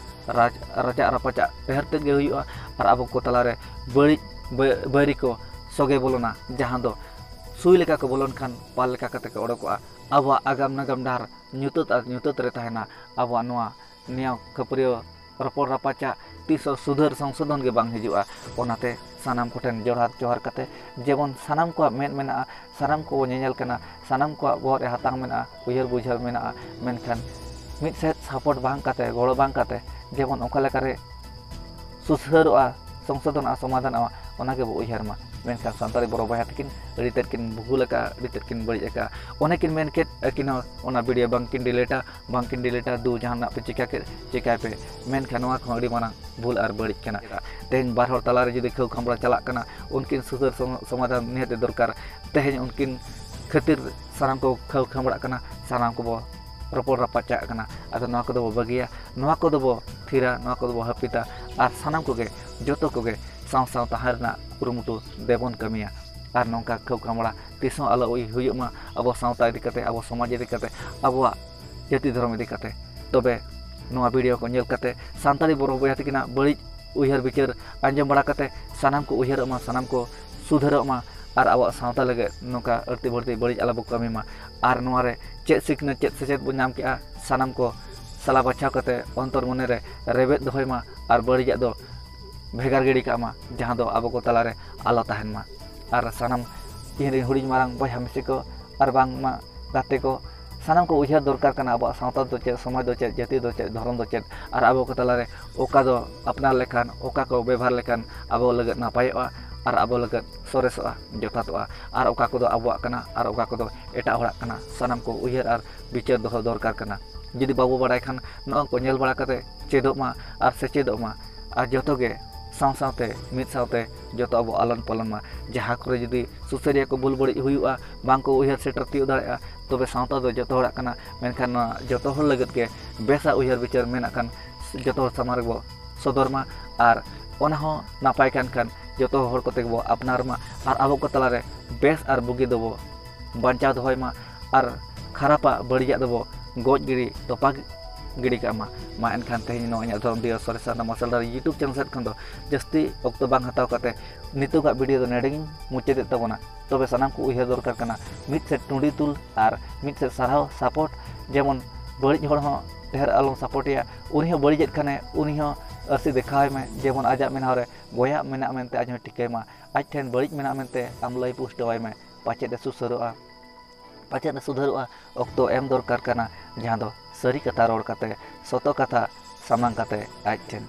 ᱨᱟᱡᱽ, ᱨᱟᱪᱟᱜ ᱨᱟᱯᱟᱪᱟᱜ ᱰᱷᱮᱨ ᱛᱮᱫ ᱜᱮ ᱦᱩᱭᱩᱜᱼᱟ᱾ ᱟᱨ ᱟᱵᱚ ᱠᱚ ᱛᱟᱞᱟᱨᱮ ᱵᱟᱹᱲᱤᱡ ᱵᱟᱹ-, ᱵᱟᱹᱭᱨᱤ ᱠᱚ ᱥᱚᱜᱮ ᱵᱚᱞᱚᱱᱟ, ᱡᱟᱦᱟᱸ ᱫᱚ ᱥᱩᱭ ᱞᱮᱠᱟ ᱠᱚ ᱵᱚᱞᱚᱱ ᱠᱷᱟᱱ ᱯᱟᱞ ᱞᱮᱠᱟ ᱠᱟᱛᱮ ᱠᱚ ᱚᱰᱚᱠᱚᱜᱼᱟ᱾ ᱟᱵᱚᱣᱟᱜ ᱟᱜᱟᱢ ᱱᱟᱜᱟᱢ ᱰᱟᱦᱟᱨ ᱧᱩᱛᱟᱹᱛ ᱟᱨ ᱧᱩᱛᱟᱹᱛ ᱨᱮ ᱛᱟᱦᱮᱱᱟ᱾ ᱟᱵᱚᱣᱟᱜ ᱱᱚᱣᱟ ᱱᱮᱭᱟᱣ ᱠᱷᱟᱹᱯᱟᱹᱨᱤᱭᱟᱹ ᱨᱚᱯᱚᱲ ᱨᱟᱯᱟᱪᱟᱜ ᱛᱤᱥ ᱦᱚᱸ ᱥᱩᱫᱷᱟᱹᱨ ᱥᱚᱝᱥᱳᱫᱷᱚᱱ ᱜᱮ ᱵᱟᱝ ᱦᱤᱡᱩᱜᱼᱟ᱾ ᱚᱱᱟᱛᱮ ᱥᱟᱱᱟᱢ ᱠᱚᱴᱷᱮᱱ ᱡᱚᱦᱟᱨ, ᱡᱚᱦᱟᱨ ᱠᱟᱛᱮ, ᱡᱮᱢᱚᱱ ᱥᱟᱱᱟᱢ ᱠᱚᱣᱟᱜ ᱢᱮᱫ ᱢᱮᱱᱟᱜᱼᱟ, ᱥᱟᱱᱟᱢ ᱠᱚ ᱧᱮᱧᱮᱞ ᱠᱟᱱᱟ, ᱥᱟᱱᱟᱢ ᱠᱚᱣᱟᱜ ᱵᱚᱦᱚᱜ ᱨᱮ ᱦᱟᱛᱟᱝ ᱢᱮᱱᱟᱜᱼᱟ, ᱩᱭᱦᱟᱹᱨ ᱵᱩᱡᱷᱟᱹᱣ ᱢᱮᱱᱟᱜᱼᱟ, ᱢᱮᱱᱠᱷᱟᱱ ᱢᱤᱫ ᱥᱮᱫ ᱥᱟᱯᱳᱨᱴ ᱵᱟᱝ ᱠᱟᱛᱮ, ᱜᱚᱲᱚ ᱵᱟᱝ ᱠᱟᱛᱮ, ᱡᱮᱢᱚᱱ ᱚᱠᱟ ᱞᱮᱠᱟᱨᱮ ᱥᱩᱥᱟᱹᱨᱚᱜᱼᱟ, ᱥᱚᱝᱥᱳᱫᱷᱚᱱᱚᱜᱼᱟ, ᱥᱚᱢᱟᱫᱷᱟᱱᱚᱜᱼᱟ, ᱚᱱᱟ ᱜᱮᱵᱚ ᱩᱭᱦᱟᱹᱨ ᱢᱟ᱾ ᱢᱮᱱᱠᱷᱟᱱ ᱥᱟᱱᱛᱟᱲᱤ ᱵᱚᱨᱚ ᱵᱚᱭᱦᱟ ᱛᱟᱹᱠᱤᱱ ᱟᱹᱰᱤ ᱛᱮᱫ ᱠᱤᱱ ᱵᱷᱩᱞ ᱟᱠᱟᱫᱼᱟ, ᱟᱹᱰᱤ ᱛᱮᱫ ᱠᱤᱱ ᱵᱟᱹᱲᱤᱡ ᱟᱠᱟᱫᱼᱟ᱾ ᱚᱱᱮ ᱠᱤᱱ ᱢᱮᱱ ᱠᱮᱫ, ᱟᱹᱠᱤᱱ ᱦᱚᱸ ᱚᱱᱟ ᱵᱷᱤᱰᱤᱭᱳ ᱵᱟᱝ ᱠᱤᱱ ᱰᱤᱞᱤᱴᱟ, ᱵᱟᱝ ᱠᱤᱱ ᱰᱤᱞᱤᱴᱟ, ᱫᱩ ᱡᱟᱦᱟᱱᱟᱜ ᱯᱮ ᱪᱤᱠᱟ ᱠᱮᱫ, ᱪᱤᱠᱟᱭ ᱯᱮ᱾ ᱢᱮᱱᱠᱷᱟᱱ ᱱᱚᱣᱟ ᱠᱚᱦᱚᱸ ᱟᱹᱰᱤ ᱢᱟᱨᱟᱝ ᱵᱷᱩᱞ ᱟᱨ ᱵᱟᱹᱲᱤᱡ ᱠᱟᱱᱟ᱾ ᱛᱮᱦᱮᱧ ᱵᱟᱨ ᱦᱚᱲ ᱛᱟᱞᱟᱨᱮ ᱡᱩᱫᱤ ᱠᱷᱟᱹᱣ ᱠᱷᱟᱢᱲᱟ ᱪᱟᱞᱟᱜ ᱠᱟᱱᱟ, ᱩᱱᱠᱤᱱ ᱥᱩᱥᱟᱹᱨ ᱥᱚᱢ-, ᱥᱚᱢᱟᱫᱷᱟᱱ ᱱᱤᱦᱟᱹᱛ ᱫᱚᱨᱠᱟᱨ᱾ ᱛᱮᱦᱮᱧ ᱩᱱᱠᱤᱱ ᱠᱷᱟᱹᱛᱤᱨ ᱥᱟᱱᱟᱢ ᱠᱚ ᱠᱷᱟᱹᱣ ᱠᱷᱟᱢᱲᱟᱜ ᱠᱟᱱᱟ, ᱥᱟᱱᱟᱢ ᱠᱚᱵᱚ ᱨᱚᱯᱚᱲ ᱨᱟᱯᱟᱪᱟᱜ ᱠᱟᱱᱟ᱾ ᱟᱫᱚ ᱱᱚᱣᱟ ᱠᱚᱫᱚ ᱵᱚ ᱵᱟᱹᱜᱤᱭᱟ, ᱱᱚᱣᱟ ᱠᱚᱫᱚ ᱵᱚ ᱛᱷᱤᱨᱟ, ᱱᱚᱣᱟ ᱠᱚᱫᱚ ᱵᱚ ᱦᱟᱹᱯᱤᱫᱟ᱾ ᱟᱨ ᱥᱟᱱᱟᱢ ᱠᱚᱜᱮ, ᱡᱚᱛᱚ ᱠᱚᱜᱮ ᱥᱟᱶ ᱥᱟᱶ ᱛᱟᱦᱮᱸ ᱨᱮᱱᱟᱜ ᱠᱩᱨᱩᱢᱩᱴᱩ ᱫᱮᱵᱚᱱ ᱠᱟᱹᱢᱤᱭᱟ᱾ ᱟᱨ ᱱᱚᱝᱠᱟ ᱠᱷᱟᱹᱣ ᱠᱷᱟᱢᱲᱟ ᱛᱤᱥ ᱦᱚᱸ ᱟᱞᱚ ᱦᱩᱭᱩᱜ ᱢᱟ, ᱟᱵᱚ ᱥᱟᱶᱛᱟ ᱤᱫᱤ ᱠᱟᱛᱮ, ᱟᱵᱚ ᱥᱚᱢᱟᱡᱽ ᱤᱫᱤ ᱠᱟᱛᱮ, ᱟᱵᱚᱣᱟᱜ ᱡᱟᱹᱛᱤ ᱫᱷᱚᱨᱚᱢ ᱤᱫᱤ ᱠᱟᱛᱮ᱾ ᱛᱚᱵᱮ ᱱᱚᱣᱟ ᱵᱷᱤᱰᱤᱭᱳ ᱠᱚ ᱧᱮᱞ ᱠᱟᱛᱮ ᱥᱟᱱᱛᱟᱲᱤ ᱵᱚᱨᱚ ᱵᱚᱭᱦᱟ ᱛᱟᱹᱠᱤᱱᱟᱜ ᱵᱟᱹᱲᱤᱡ ᱩᱭᱦᱟᱹᱨ ᱵᱤᱪᱟᱹᱨ ᱟᱸᱡᱚᱢ ᱵᱟᱲᱟ ᱠᱟᱛᱮ ᱥᱟᱱᱟᱢ ᱠᱚ ᱩᱭᱦᱟᱹᱨᱚᱜ ᱢᱟ, ᱥᱟᱱᱟᱢ ᱠᱚ ᱥᱩᱫᱷᱟᱹᱨᱚᱜ ᱢᱟ᱾ ᱟᱨ ᱟᱵᱚᱣᱟᱜ ᱥᱟᱶᱛᱟ ᱞᱟᱹᱜᱤᱫ ᱱᱚᱝᱠᱟ ᱟᱹᱲᱛᱤ ᱵᱟᱹᱲᱛᱤ ᱵᱟᱹᱲᱤᱡ ᱟᱞᱚ ᱵᱚ ᱠᱟᱹᱢᱤ ᱢᱟ᱾ ᱟᱨ ᱱᱚᱣᱟ ᱨᱮ ᱪᱮᱫ ᱥᱤᱠᱷᱱᱟᱹᱛ, ᱪᱮᱫ ᱥᱮᱪᱮᱫ ᱵᱚ ᱧᱟᱢ ᱠᱮᱜᱼᱟ, ᱥᱟᱱᱟᱢ ᱠᱚ ᱥᱟᱞᱟ ᱵᱟᱪᱷᱟᱣ ᱠᱟᱛᱮ ᱚᱱᱛᱚᱨ ᱢᱚᱱᱮ ᱨᱮ ᱨᱮᱵᱮᱫ ᱫᱚᱦᱚᱭ ᱢᱟ ᱟᱨ ᱵᱟᱹᱲᱤᱡᱟᱜ ᱫᱚ ᱵᱷᱮᱜᱟᱨ ᱜᱤᱰᱤ ᱠᱟᱜ ᱢᱟ, ᱡᱟᱦᱟᱸ ᱫᱚ ᱟᱵᱚ ᱠᱚ ᱛᱟᱞᱟᱨᱮ ᱟᱞᱚ ᱛᱟᱦᱮᱱ ᱢᱟ᱾ ᱟᱨ ᱥᱟᱱᱟᱢ ᱤᱧ ᱨᱮᱱ ᱦᱩᱰᱤᱧ ᱢᱟᱨᱟᱝ ᱵᱚᱭᱦᱟ ᱢᱤᱥᱤ ᱠᱚ ᱟᱨ ᱵᱟᱝᱢᱟ ᱜᱟᱛᱮ ᱠᱚ, ᱥᱟᱱᱟᱢ ᱠᱚ ᱩᱭᱦᱟᱹᱨ ᱫᱚᱨᱠᱟᱨ ᱠᱟᱱᱟ ᱟᱵᱚᱣᱟᱜ ᱥᱟᱶᱛᱟ ᱫᱚ ᱪᱮᱫ, ᱥᱚᱢᱟᱡᱽ ᱫᱚ ᱪᱮᱫ, ᱡᱟᱹᱛᱤ ᱫᱚ ᱪᱮᱫ, ᱫᱷᱚᱨᱚᱢ ᱫᱚ ᱪᱮᱫ, ᱟᱨ ᱟᱵᱚ ᱠᱚ ᱛᱟᱞᱟᱨᱮ ᱚᱠᱟ ᱫᱚ ᱟᱯᱱᱟᱨ ᱞᱮᱠᱷᱟᱱ, ᱚᱠᱟ ᱠᱚ ᱵᱮᱵᱷᱟᱨ ᱞᱮᱠᱷᱟᱱ ᱟᱵᱚ ᱞᱟᱹᱜᱤᱫ ᱱᱟᱯᱟᱭᱚᱜᱼᱟ ᱟᱨ ᱟᱵᱚ ᱞᱟᱹᱜᱤᱫ ᱥᱚᱨᱮᱥᱚᱜᱼᱟ, ᱡᱚᱛᱷᱟᱛᱚᱜᱼᱟ, ᱟᱨ ᱚᱠᱟ ᱠᱚᱫᱚ ᱟᱵᱚᱣᱟᱜ ᱠᱟᱱᱟ ᱟᱨ ᱚᱠᱟ ᱠᱚᱫᱚ ᱮᱴᱟᱜ ᱦᱚᱲᱟᱜ ᱠᱟᱱᱟ, ᱥᱟᱱᱟᱢ ᱠᱚ ᱩᱭᱦᱟᱹᱨ ᱟᱨ ᱵᱤᱪᱟᱹᱨ ᱫᱚᱦᱚ ᱫᱚᱨᱠᱟᱨ ᱠᱟᱱᱟ᱾ ᱡᱩᱫᱤ ᱵᱟᱵᱚ ᱵᱟᱲᱟᱭ ᱠᱷᱟᱱ, ᱱᱚᱣᱟ ᱠᱚ ᱧᱮᱞ ᱵᱟᱲᱟ ᱠᱟᱛᱮ ᱪᱮᱫᱚᱜ ᱢᱟ ᱟᱨ ᱥᱮᱪᱮᱫᱚᱜ ᱢᱟ, ᱟᱨ ᱡᱚᱛᱚ ᱜᱮ ᱥᱟᱶ ᱥᱟᱶᱛᱮ ᱢᱤᱫ ᱥᱟᱶᱛᱮ ᱡᱚᱛᱚ ᱟᱵᱚ ᱟᱞᱟᱱ ᱯᱟᱞᱚᱱ ᱢᱟ᱾ ᱡᱟᱦᱟᱸ ᱠᱚᱨᱮ ᱡᱩᱫᱤ ᱥᱩᱥᱟᱹᱨᱤᱭᱟᱹ ᱠᱚ ᱵᱷᱩᱞ ᱵᱟᱹᱲᱤᱡ ᱦᱩᱭᱩᱜᱼᱟ, ᱵᱟᱝ ᱠᱚ ᱩᱭᱦᱟᱹᱨ ᱥᱮᱴᱮᱨ ᱛᱤᱭᱳᱜ ᱫᱟᱲᱮᱭᱟᱜᱼᱟ, ᱛᱚᱵᱮ ᱥᱟᱶᱛᱟ ᱫᱚ ᱡᱚᱛᱚ ᱦᱚᱲᱟᱜ ᱠᱟᱱᱟ᱾ ᱢᱮᱱᱠᱷᱟᱱ ᱱᱚᱣᱟ ᱡᱚᱛᱚ ᱦᱚᱲ ᱞᱟᱹᱜᱤᱫ ᱜᱮ ᱵᱮᱥᱟᱜ ᱩᱭᱦᱟᱹᱨ ᱵᱤᱪᱟᱹᱨ ᱢᱮᱱᱟᱜ ᱠᱷᱟᱱ, ᱡᱚᱛᱚ ᱦᱚᱲ ᱥᱟᱢᱟᱝ ᱨᱮᱵᱚ ᱥᱚᱫᱚᱨ ᱢᱟ, ᱟᱨ ᱚᱱᱟ ᱦᱚᱸ ᱱᱟᱯᱟᱭ ᱠᱟᱱ ᱠᱷᱟᱱ ᱡᱚᱛᱚ ᱦᱚᱲ ᱠᱚᱛᱮ ᱜᱮᱵᱚ ᱟᱯᱱᱟᱨ ᱢᱟ, ᱟᱨ ᱟᱵᱚ ᱠᱚ ᱛᱟᱞᱟᱨᱮ ᱵᱮᱥ ᱟᱨ ᱵᱩᱜᱤ ᱫᱚᱵᱚ ᱵᱟᱧᱪᱟᱣ ᱫᱚᱦᱚᱭ ᱢᱟ, ᱟᱨ ᱠᱷᱟᱨᱟᱯᱟᱜ ᱵᱟᱹᱲᱤᱡᱟᱜ ᱫᱚᱵᱚ ᱜᱚᱡ ᱜᱤᱰᱤ, ᱛᱚᱯᱟ ᱜᱤᱰᱤ ᱠᱟᱜ ᱢᱟ᱾ ᱢᱟ ᱮᱱᱠᱷᱟᱱ ᱛᱮᱦᱮᱧ ᱱᱚᱣᱟ ᱤᱧᱟᱹᱜ ᱫᱷᱚᱨᱚᱢ ᱫᱤᱭᱟᱹ ᱥᱚᱨᱮᱥ ᱥᱟᱨᱱᱟ ᱢᱟᱨᱥᱟᱞ ᱰᱟᱦᱟᱨ YouTube channel ᱥᱮᱫ ᱠᱷᱚᱱ ᱫᱚ ᱡᱟᱹᱥᱛᱤ ᱚᱠᱛᱚ ᱵᱟᱝ ᱦᱟᱛᱟᱣ ᱠᱟᱛᱮ ᱱᱤᱛᱚᱜᱟᱜ video ᱫᱚ ᱱᱚᱰᱮ ᱜᱤᱧ ᱢᱩᱪᱟᱹᱫᱮᱫ ᱛᱟᱵᱚᱱᱟ᱾ ᱛᱚᱵᱮ ᱥᱟᱱᱟᱢ ᱠᱚ ᱩᱭᱦᱟᱹᱨ ᱫᱚᱨᱠᱟᱨ ᱠᱟᱱᱟ, ᱢᱤᱫ ᱥᱮᱫ ᱴᱩᱸᱰᱤ ᱛᱩᱞ ᱟᱨ ᱢᱤᱫ ᱥᱮᱫ ᱥᱟᱨᱦᱟᱣ, support᱾ ᱡᱮᱢᱚᱱ ᱵᱟᱹᱲᱤᱡ ᱦᱚᱲ ᱦᱚᱸ ᱰᱷᱮᱨ ᱟᱞᱚᱢ supportᱮᱭᱟ, ᱩᱱᱤ ᱦᱚᱸ ᱵᱟᱹᱲᱤᱡᱮᱫ ᱠᱷᱟᱱᱮ ᱩᱱᱤ ᱦᱚᱸ ᱟᱹᱨᱥᱤ ᱫᱮᱠᱷᱟᱣᱟᱭ ᱢᱮ, ᱡᱮᱢᱚᱱ ᱟᱡᱟᱜ ᱢᱮᱫᱦᱟ ᱨᱮ ᱜᱚᱭᱟᱜ ᱢᱮᱱᱟᱜ ᱢᱮᱱᱛᱮ ᱟᱡ ᱦᱚᱸ ᱴᱷᱤᱠᱟᱹᱭ ᱢᱟ, ᱟᱡ ᱴᱷᱮᱱ ᱵᱟᱹᱲᱤᱡ ᱢᱮᱱᱟᱜ ᱢᱮᱱᱛᱮ ᱟᱢ ᱞᱟᱹᱭ ᱯᱩᱥᱴᱟᱹᱣᱟᱭ ᱢᱮ, ᱯᱟᱪᱮᱫ ᱮ ᱥᱩᱥᱟᱹᱨᱚᱜᱼᱟ, ᱯᱟᱪᱮᱫ ᱮ ᱥᱩᱫᱷᱟᱹᱨᱚᱜᱼᱟ᱾ ᱚᱠᱛᱚ ᱮᱢ ᱫᱚᱨᱠᱟᱨ ᱠᱟᱱᱟ, ᱡᱟᱦᱟᱸ ᱫᱚ ᱥᱟᱹᱨᱤ ᱠᱟᱛᱷᱟ ᱨᱚᱲ ᱠᱟᱛᱮ, ᱥᱚᱛᱚ ᱠᱟᱛᱷᱟ ᱥᱟᱢᱟᱝ ᱠᱟᱛᱮ ᱟᱡ ᱴᱷᱮᱱ᱾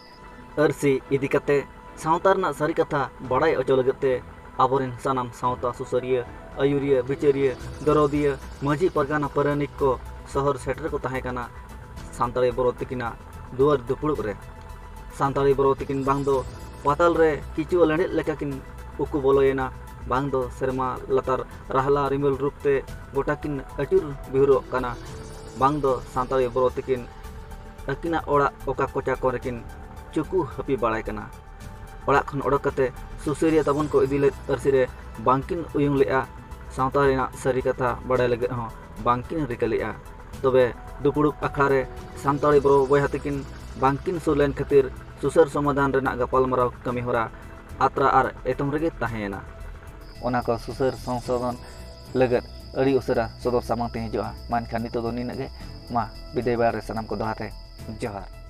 ᱟᱹᱨᱥᱤ ᱤᱫᱤ ᱠᱟᱛᱮ ᱥᱟᱶᱛᱟ ᱨᱮᱱᱟᱜ ᱥᱟᱹᱨᱤ ᱠᱟᱛᱷᱟ ᱵᱟᱲᱟᱭ ᱦᱚᱪᱚ ᱞᱟᱹᱜᱤᱫ ᱛᱮ ᱟᱵᱚᱨᱮᱱ ᱥᱟᱱᱟᱢ ᱥᱟᱶᱛᱟ ᱥᱩᱥᱟᱹᱨᱤᱭᱟᱹ, ᱟᱹᱭᱩᱨᱤᱭᱟᱹ, ᱵᱤᱪᱟᱹᱨᱤᱭᱟᱹ, ᱫᱚᱨᱚᱫᱤᱭᱟᱹ, ᱢᱟᱹᱡᱷᱤ ᱯᱟᱨᱜᱟᱱᱟ ᱯᱟᱨᱟᱱᱤᱠ ᱠᱚ ᱥᱚᱦᱚᱨ ᱥᱮᱴᱮᱨ ᱠᱚ ᱛᱟᱦᱮᱸ ᱠᱟᱱᱟ ᱥᱟᱱᱛᱟᱲᱤ ᱵᱚᱨᱚ ᱛᱤᱠᱤᱱᱟᱜ ᱫᱩᱣᱟᱹᱨ ᱫᱩᱯᱲᱩᱵ ᱨᱮ᱾ ᱥᱟᱱᱛᱟᱲᱤ ᱵᱚᱨᱚ ᱛᱤᱠᱤᱱ ᱵᱟᱝ ᱫᱚ ᱯᱟᱛᱟᱞ ᱨᱮ ᱠᱤᱪᱩᱣᱟᱹ ᱞᱮᱸᱰᱮᱫ ᱞᱮᱠᱟ ᱠᱤᱱ ᱩᱠᱩ ᱵᱚᱞᱚᱭᱮᱱᱟ, ᱵᱟᱝ ᱫᱚ ᱥᱮᱨᱢᱟ ᱞᱟᱛᱟᱨ ᱨᱟᱦᱞᱟ ᱨᱤᱢᱤᱞ ᱨᱩᱯ ᱛᱮ ᱜᱚᱴᱟ ᱠᱤᱱ ᱟᱹᱪᱩᱨ ᱵᱤᱦᱩᱨᱚᱜ ᱠᱟᱱᱟ, ᱵᱟᱝ ᱫᱚ ᱥᱟᱱᱛᱟᱲᱤ ᱵᱚᱨᱚ ᱛᱤᱠᱤᱱ ᱟᱹᱠᱤᱱᱟᱜ ᱚᱲᱟᱜ ᱚᱠᱟ ᱠᱚᱪᱟ ᱠᱚᱨᱮ ᱠᱤᱱ ᱪᱩᱠᱩ ᱦᱟᱹᱯᱤ ᱵᱟᱲᱟᱭ ᱠᱟᱱᱟ᱾ ᱚᱲᱟᱜ ᱠᱷᱚᱱ ᱚᱰᱚᱠ ᱠᱟᱛᱮ ᱥᱩᱥᱟᱹᱨᱤᱭᱟᱹ ᱛᱟᱵᱚᱱ ᱠᱚ ᱤᱫᱤ ᱞᱮᱫ ᱟᱹᱨᱥᱤ ᱨᱮ ᱵᱟᱝᱠᱤᱱ ᱩᱭᱩᱝ ᱞᱮᱫᱼᱟ᱾ ᱥᱟᱶᱛᱟ ᱨᱮᱱᱟᱜ ᱥᱟᱹᱨᱤ ᱠᱟᱛᱷᱟ ᱵᱟᱲᱟᱭ ᱞᱟᱹᱜᱤᱫ ᱦᱚᱸ ᱵᱟᱝᱠᱤᱱ ᱨᱤᱠᱟᱹ ᱞᱮᱫᱼᱟ᱾ ᱛᱚᱵᱮ ᱫᱩᱯᱲᱩᱵ ᱟᱠᱷᱲᱟ ᱨᱮ ᱥᱟᱱᱛᱟᱲᱤ ᱵᱚᱨᱚ ᱵᱚᱭᱦᱟ ᱛᱤᱠᱤᱱ ᱵᱟᱝᱠᱤᱱ ᱥᱩᱨ ᱞᱮᱱ ᱠᱷᱟᱹᱛᱤᱨ ᱥᱩᱥᱟᱹᱨ ᱥᱚᱢᱟᱫᱷᱟᱱ ᱨᱮᱱᱟᱜ ᱜᱟᱯᱟᱞᱢᱟᱨᱟᱣ ᱠᱟᱹᱢᱤ ᱦᱚᱨᱟ ᱟᱛᱨᱟ ᱟᱨ ᱮᱛᱚᱢ ᱨᱮᱜᱮ ᱛᱟᱦᱮᱸᱭᱮᱱᱟ᱾ ᱚᱱᱟ ᱠᱚ ᱥᱩᱥᱟᱹᱨ ᱥᱚᱝᱥᱳᱫᱷᱚᱱ ᱞᱟᱹᱜᱤᱫ ᱟᱹᱰᱤ ᱩᱥᱟᱹᱨᱟ ᱥᱚᱫᱚᱨ ᱥᱟᱢᱟᱝ ᱛᱮ ᱦᱤᱡᱩᱜᱼᱟ᱾ ᱢᱟ ᱮᱱᱠᱷᱟᱱ ᱱᱤᱛᱚᱜ ᱫᱚ ᱱᱤᱱᱟᱹᱜ ᱜᱮ᱾ ᱢᱟ ᱵᱤᱫᱟᱹᱭ ᱵᱮᱲᱟ ᱨᱮ ᱥᱟᱱᱟᱢ ᱠᱚ ᱫᱚᱦᱲᱟ ᱛᱮ ᱡᱚᱦᱟᱨ᱾